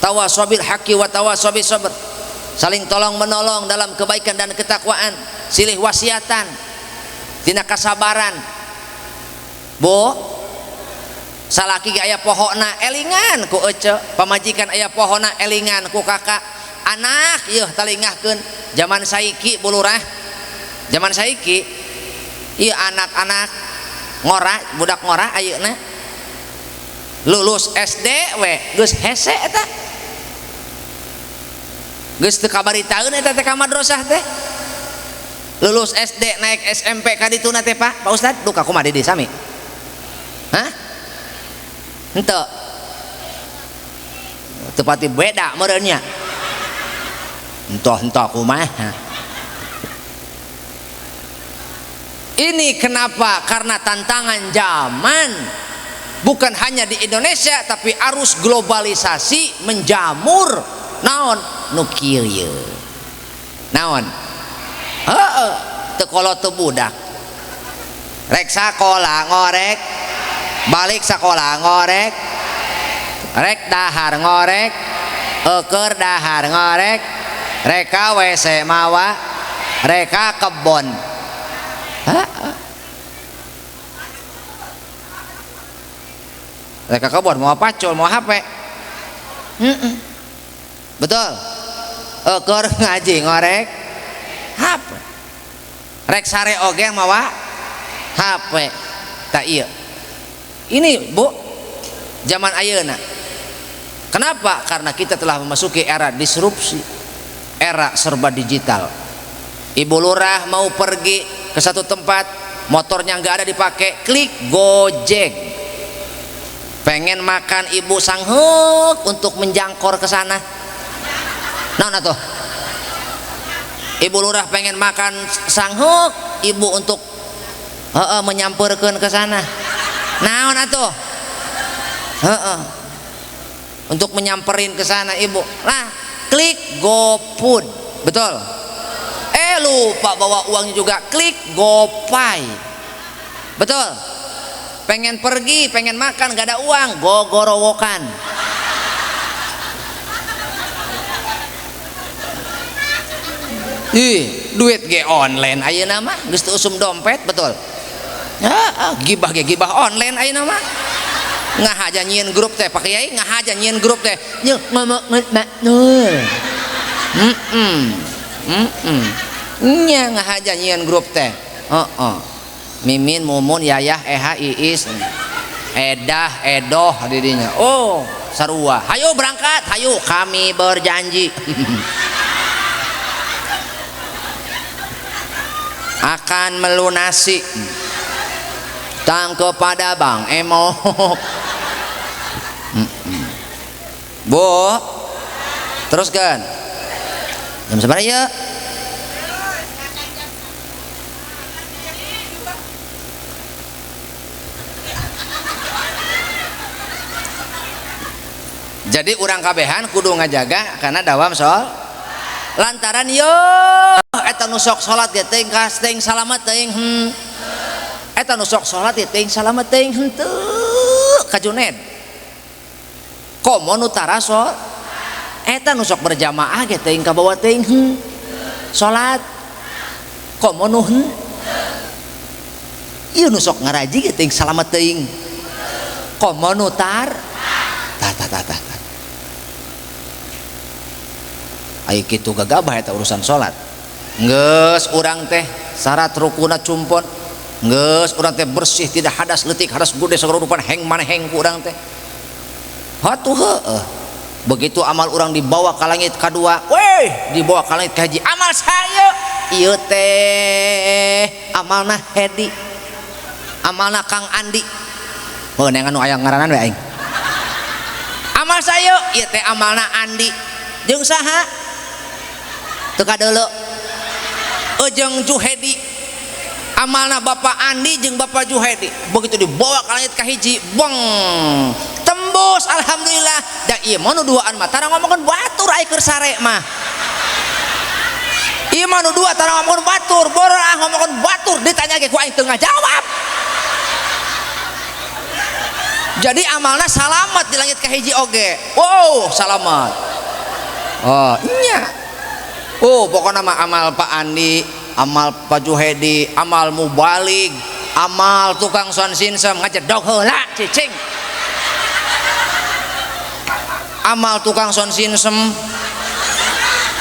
Tawasabil haqqi wa tawasabis sabr. Saling tolong menolong dalam kebaikan dan ketakwaan, silih wasiatan tina kasabaran. Bu, salaki ge aya pohona elingan ku ece, pamajikan aya pohona elingan ku kakak, anak yeuh talingahkeun. Zaman saiki Bu Lurah, zaman saiki ieu anak-anak ngora, budak ngora ayeuna lulus SD we geus hese eta. Geus teu kabaritaeun eta teh ka madrasah teh. Lulus SD naik SMP ka dituna teh Pak, Pak Ustad, duka kumaha di sami? Hah? Henteu. Teu pati beda meureun nya. Entah-entah kumaha. Ini kenapa? Karena tantangan zaman. Bukan hanya di Indonesia tapi arus globalisasi menjamur. Naon nu kieu ye? Naon? Heeh, teu kolot teu budak. Rek sakola ngorek, balik sakola ngorek, rek dahar ngorek, eueur dahar ngorek, rek ka WC mawa, rek ka kebon. Heeh. Rek ka kebon mawa pacul, mawa HP. Heeh. Betul. Keur ngaji ngorek HP. Rek sare oge mawa HP. Tak iya. Ini Bu, zaman ayeuna. Kenapa? Karena kita telah memasuki era disrupsi, era serba digital. Ibu lurah mau pergi ke satu tempat, motornya nggak ada dipakai, klik Gojek. Pengen makan ibu sangheuk untuk menjangkor ke sana. Nah, nah tuh. Ibu lurah pengen makan sangheuk, ibu untuk menyamperkeun ke sana. Naon atuh? Heeh. Untuk menyamperin ke sana ibu. Nah, klik GoFood. Betul. Lupa bawa uangnya juga, klik GoPay. Betul. Pengen pergi, pengen makan, gak ada uang, gogorowokan. Ih, duit ge online ayeuna mah geus teu usum dompet, betul. Heeh, gibah ge gibah online ayeuna mah. Ngahaja nyieun grup teh, Pak Kiai ngahaja nyieun grup teh. Nyeu ngomong nur. Heeh. Heeh. Nya ngahaja nyieun grup teh. Heeh. Mimin, Mumun, Yayah, Eha, Iis, Edah, Edoh didinya. Oh, sarua. Hayu berangkat, hayu kami berjanji. Akan melunasi tang kepada Bang Emok. Bu, teruskan. Jam seberapa ya? Jadi urang kabehan kudu ngajaga karena dawam sol. Lantaran yo eta nu sok salat ge teuing kas teuing salamet teuing Eta nu sok salat ge teuing salamet teuing henteu ka Juned. Komo nu tara sol. Eta nu sok berjamaah ge teuing kabawa teuing salat. Komo nu Ieu nu sok ngaraji ge teuing salamet teuing. Komo nu tar tah tah tah tah. Ai kitu gagabah eta urusan salat. Geus urang teh syarat rukuna cumpon. Geus urang teh bersih tidak hadas leutik hadas gede sagala rupan heng maneheng ku urang teh. Hatuh heueuh. Begitu amal urang dibawa ka langit kadua, weh, dibawa ka langit kahiji amal saya ieu teh amalna Hedi, amalna Kang Andi. Heuh neangan nu aya ngaranan we aing. Amal saya ieu teh amalna Andi jeung saha? Teu kadeuleu. Jeung Juhedi. Amalna Bapak Andi jeung Bapak Juhedi. Begitu dibawa ka langit kahiji, bong, tembus alhamdulillah. Da ieu mah nu duaan mah tara ngomongkeun batur ai keur sare mah. Ieu mah nu dua tara ngomongkeun batur, boro ah ngomongkeun batur ditanya ge ku aing teu ngajawab. Jadi amalna salamet di langit kahiji oge. Wow, salamet. Oh, nya. Oh, pokokna mah amal Pak Andi, amal Pak Juhedi, amal mubalig, amal tukang sound system ngajedog heula cicing. Amal tukang sound system.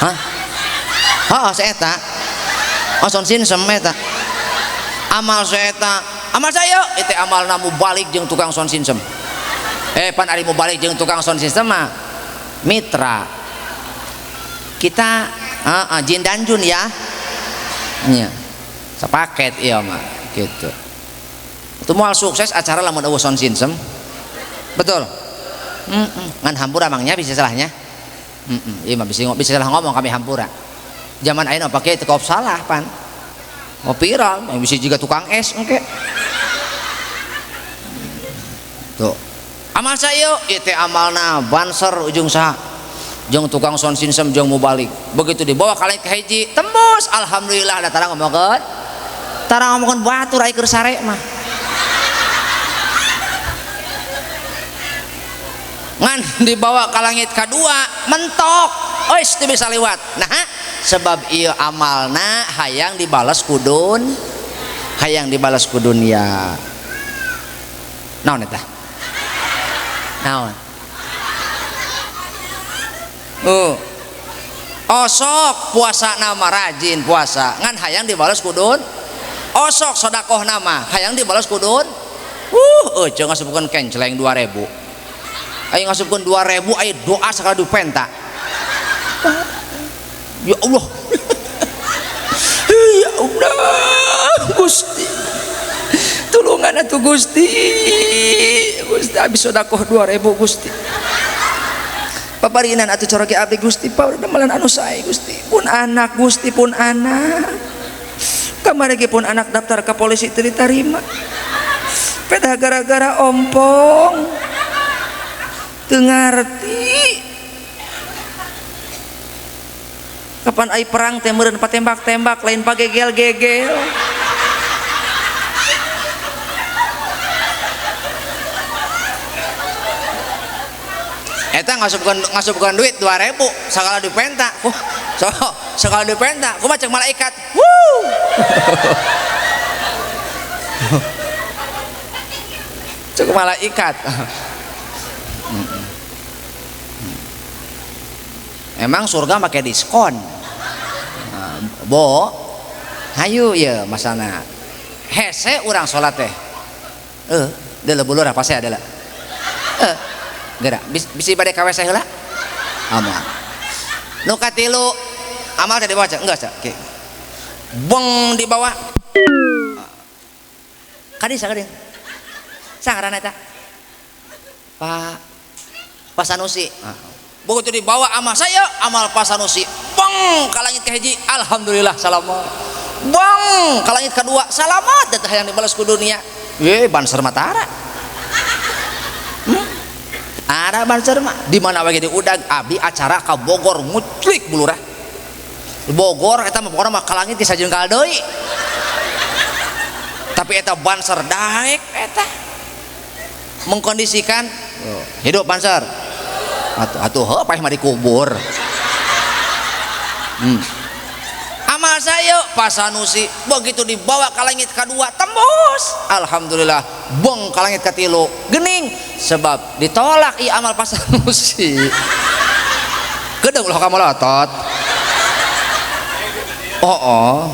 Hah? Heeh, saeta. Oh, sound system eta. Amal saeta. Amal saya itu amalna mubalik jeung tukang sound system. Pan ari mubalik jeung tukang sound system mah mitra. Kita jin dan jun ya. Nya. Sepaket ieu mah gitu. Itu moal sukses acara lamun eueuh sound system. Betul. Ngan hampura mangnya bisa salahnya. Ieu mah bisa salah ngomong kami hampura. Zaman ayeuna pake teu kaop salah pan. Mau viral, bisa juga tukang es engke. Tuh. Amal saya ieu teh amalna banser ujung saha? Jeung tukang sound system jeung mubalik. Begitu dibawa ka langit kahiji, tembus alhamdulillah da tara ngomongkeun. Tara ngomongkeun batur ai keur sare mah. Ngan dibawa ka langit kadua, mentok. Ois teu bisa lewat. Nah, sebab ieu amalna hayang dibalas kudun, hayang dibalas ku dunia. Naon eta? Naon? Osok puasa nama rajin puasa, ngan hayang dibalas kudun. Osok sodakoh nama hayang dibalas kudun. Eueuh ngasupkeun kenceleng 2000. Ayo ngasupkeun 2000 ayo doa sakali dipenta. Ya Allah. Ya Allah Gusti. Tulungan atuh Gusti. Gusti abis sodakoh 2000 Gusti. Paparinan atuh coroge abdi Gusti, pamalan anu sae Gusti. Pun anak Gusti, pun anak. Kamari ge pun anak daftar ka polisi teu ditarima. Pedah gara-gara ompong. Teu ngarti. Kapan ai perang teh meureun patembak-tembak lain pagegel-gegel. Eta ngasupkeun duit 2000 sagala dipenta. So, sagala dipenta, kumaha cek malaikat. Wuh. Cek malaikat. Emang surga pakai diskon. Bo, hayu ya masana. Hese urang salat teh. Deuleu bulur apa saya adalah. Gerak bisi bade ka WC heula. Amal. Nu katilu amal teh dibaca enggak sa? Oke. Bong di bawah. Kadi sa kadi. Sa ngaranna eta? Pak Sanusi. Begitu dibawa amal saya, amal Pak Sanusi. Bong ka langit kahiji, alhamdulillah salamat. Bong ka langit kedua, salamat da teh hayang dibalas ku dunia. Banser matara. Ada banser mah di mana wae di udag abdi acara ka Bogor nguclik bulurah. Bogor eta mah pokona mah ka langit geus sajengkal deui. Tapi eta banser daek eta mengkondisikan hidup banser. Atuh heuh paeh mah dikubur. Amal saya Pak Sanusi begitu dibawa ke langit kedua tembus alhamdulillah. Bong ke langit katilu gening sebab ditolak i amal Pak Sanusi. Gedeng ulah ka molotot. Oh.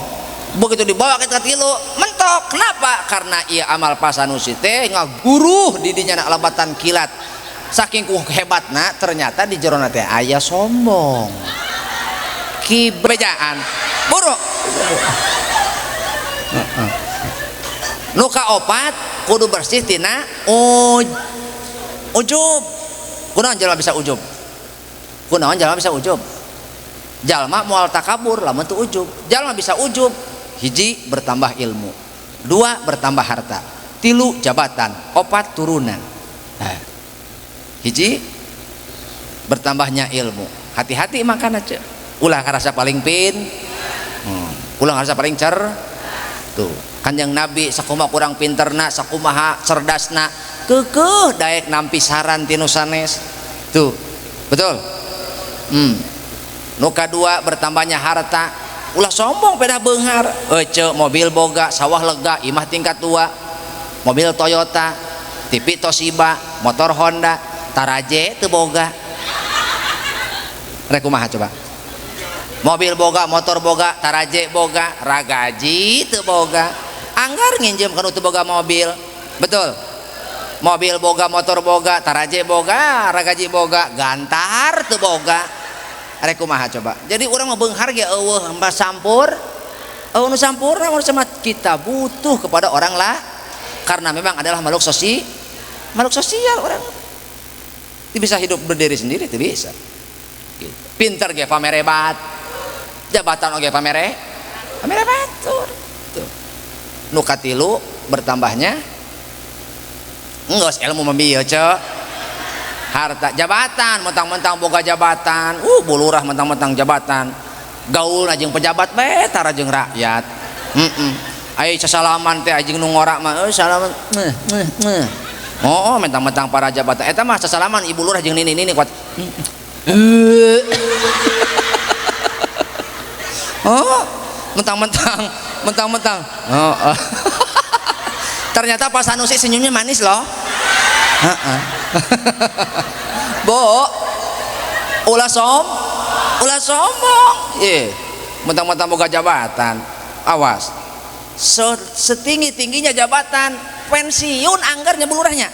Begitu dibawa ke katilu mentok. Kenapa? Karena ia amal Pak Sanusi teh ngaguruh di dinya na labatan kilat. Saking ku hebatna ternyata di jerona teh aya sombong. Kibejaan. Buru. Nu kaopat kudu bersih tina ujub. Kunaon jalma bisa ujub? Kunaon jalma bisa ujub? Jalma moal takabur lamun teu ujub. Jalma bisa ujub, hiji bertambah ilmu, dua bertambah harta, tilu jabatan, opat turunan. Nah, hiji bertambahnya ilmu. Hati-hati makana ceu. Ulah ngarasa paling pin, ulah ngarasa paling cer. Tuh, Kanjeng Nabi sakumaha kurang pinterna, sakumaha cerdasna, keukeuh daek nampi saran ti nu sanes. Tuh, betul. Nu kadua bertambahnya harta, ulah sombong pedah beunghar. Ece mobil boga, sawah lega, imah tingkat 2, mobil Toyota, TV Toshiba, motor Honda, taraje teu boga. Rek kumaha coba? Mobil boga, motor boga, taraje boga, ragaji teu boga. Anggar nginjem kana teu boga mobil. Betul. Mobil boga, motor boga, taraje boga, ragaji boga, gantar teu boga. Rek kumaha coba? Jadi urang mah beunghar ge eueuh mbah sampur. Eueuh nu sampurna mun sama kita butuh kepada orang lah karena memang adalah makhluk sosial orang. Tidak bisa hidup berdiri sendiri, tidak bisa. Gitu. Pinter ge pamerebat. Jabatan oge pamere batur. Tuh. Nu katilu bertambahnya enggeus ilmu mah bieu ceu. Harta jabatan, mentang-mentang boga jabatan, bulurah mentang-mentang jabatan. Gaulna jeung pejabat bae tara jeung rakyat. Ai sasalaman teh jeung nu ngora mah salaman. Oh, mentang-mentang para jabatan eta mah sasalaman ibu lurah jeung nini-nini kuat. Oh, mentang-mentang. Oh, oh. Ternyata Pak Sanusi senyumnya manis loh. Bu, ulah sombong. Ye, mentang-mentang boga jabatan. Awas. Setinggi-tingginya jabatan, pensiun anggarnya bulurahnya.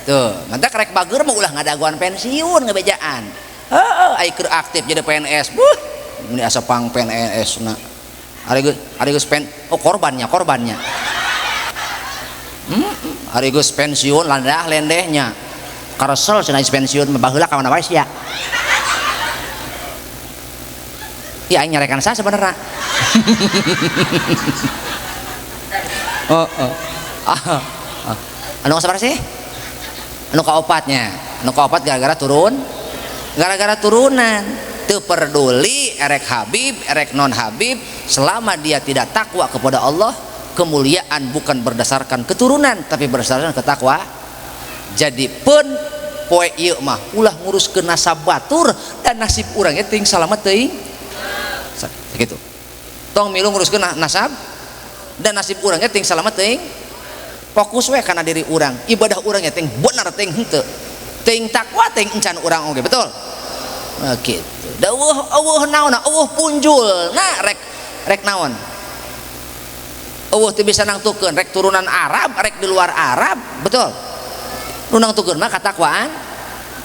Tuh, mantak rek bager mah ulah ngadaguan pensiun ngebejaan. Heeh, ai keur aktif jadi PNS. Buh, ini asa pang PNS na. Ari geus pen, oh korbannya. Ari geus pensiun landah lendehnya. Karesel cenah pensiun mah baheula ka mana wae sia. Ieu aing nyarekan sa sebenarnya. Oh, oh. Anu sabar sih? Anu kaopatnya. Anu kaopat gara-gara turun. Gara-gara turunan. Teu peduli erek habib, erek non habib, selama dia tidak takwa kepada Allah, kemuliaan bukan berdasarkan keturunan tapi berdasarkan ketakwa. Jadi pun poe ieu mah ulah nguruskeun nasab batur dan nasib urang ge teuing salamet teuing. Sakitu. Tong milu nguruskeun nasab dan nasib urang ge teuing salamet teuing. Fokus we kana diri urang, ibadah urang ge teuing bener teuing henteu. Teuing takwa teuing encan urang oge, betul? Nah, gitu. Da eueuh naon, eueuh punjul. Nah, rek naon? Eueuh teu bisa nangtukeun rek turunan Arab, rek di luar Arab, betul? Nu nangtukeun mah katakwaan,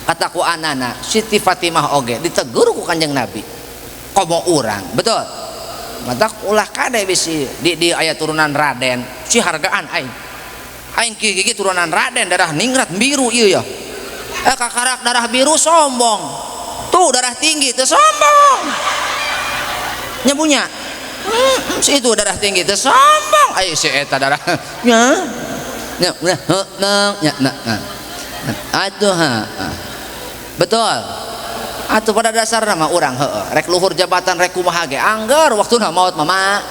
katakwaanana. Siti Fatimah oge ditegur ku Kanjeng Nabi. Komo urang, betul? Matak ulah kade bisi di aya turunan Raden, si hargaan aing. Aing gigi turunan Raden darah ningrat biru ieu ya. Kakarak darah biru sombong. Tuh darah tinggi teu sombong. Nyebunya. Si itu darah tinggi teu sombong. Ayo si eta darah. Nya. Nya, nya, nya, nya. Atuh ha. Betul. Atuh pada dasarna mah urang heueuh, rek luhur jabatan rek kumaha ge angger waktuna maot mama.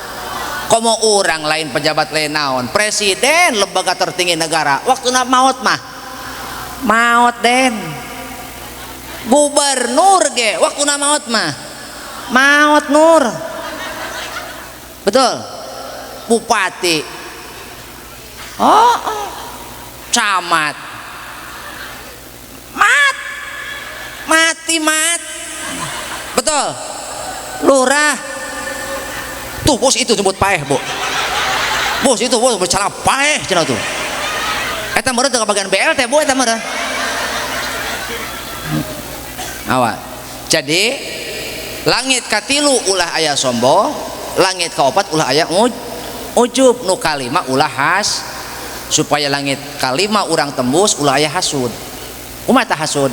Komo urang lain pejabat lain naon, presiden lembaga tertinggi negara, waktuna maot mah. Maot den. Gubernur ge waktuna maot mah. Maot nur. Betul. Bupati. Oh, oh. Camat. Mat. Mati mat. Betul. Lurah. Tuh bos itu jemput paeh, Bu. Bos itu bos bercala paeh cenah tuh. Eta meureun teu kabagian BLT, Bu, eta meureun. Awas. Jadi langit katilu ulah aya sombong, langit kaopat ulah aya ujub, nu kalima ulah has, supaya langit kalima urang tembus ulah aya hasud. Kumaha tah hasud?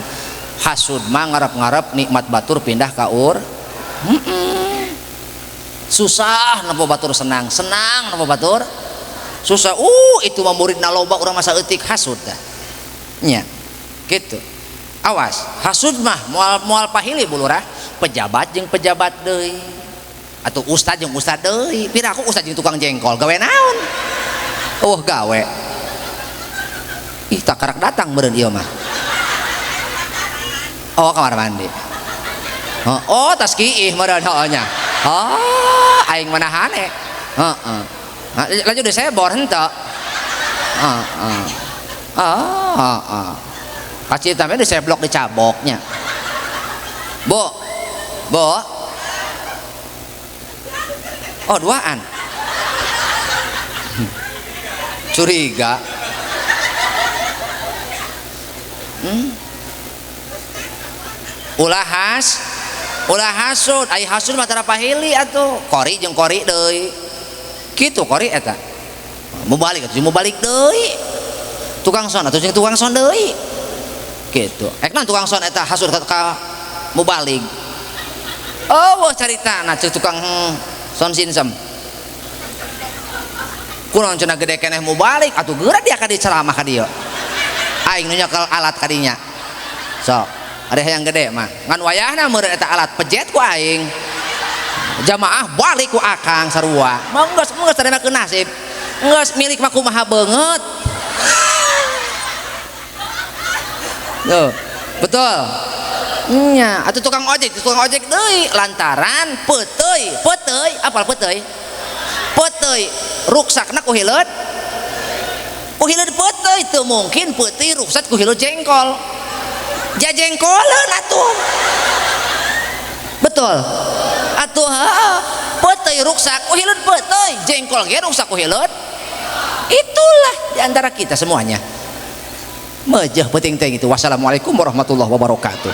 Hasud mah ngarep-ngarep nikmat batur pindah ka ur. Susah nempo batur senang, senang nempo batur susah. Itu mah muridna loba urang masa eutik hasud tah. Nya. Gitu. Awas, hasud mah moal pahili bulurah, pejabat jeung pejabat deui. Atau ustad jeung ustad deui. Piraku ustad jeung tukang jengkol gawe naon? Eueuh gawe. Ih, tak karak datang meureun ieu mah. Oh, kamar mandi. Oh, tas kiih meureun heueuh nya. Oh, aing manahane. Heeh. Lanjut deui sebor henteu. Heeh. Ah, heeh. Kacita mah diseblok dicaboknya. Bu. Bu. Oh, duaan. Curiga. Ulah has, ulah hasud, ai hasud mah tara pahili atuh. Kori jeung kori deui. Kitu kori eta. Mau balik atuh, mau balik deui. Tukang son atuh jeung tukang son deui. Gitu. Ek naon tukang son eta hasud ka mubalig. Oh, wah carita nah tukang son sinsem. Kunaon cenah gede keneh mubalik atuh geura dia ka dieu ceramah ka dieu. Aing nu nyekel alat ka dinya. Sok, ada yang gede mah. Ngan wayahna meureun eta alat pejet ku aing. Jamaah balik ku akang sarua. Mah geus geus tadi mah nasib. Geus milik mah kumaha beungeut. Tuh, betul. Nya, atuh tukang ojek deui lantaran peuteuy, peuteuy, apal peuteuy? Peuteuy ruksakna ku hileud. Ku hileud peuteuy teu mungkin peuteuy ruksak ku hileud jengkol. Jajengkoleun atuh. Betul. Atuh heuh, peuteuy ruksak ku hileud peuteuy, jengkol ge ruksak ku hileud. Itulah di antara kita semuanya. Mejeh penting teh gitu. Wassalamualaikum warahmatullahi wabarakatuh.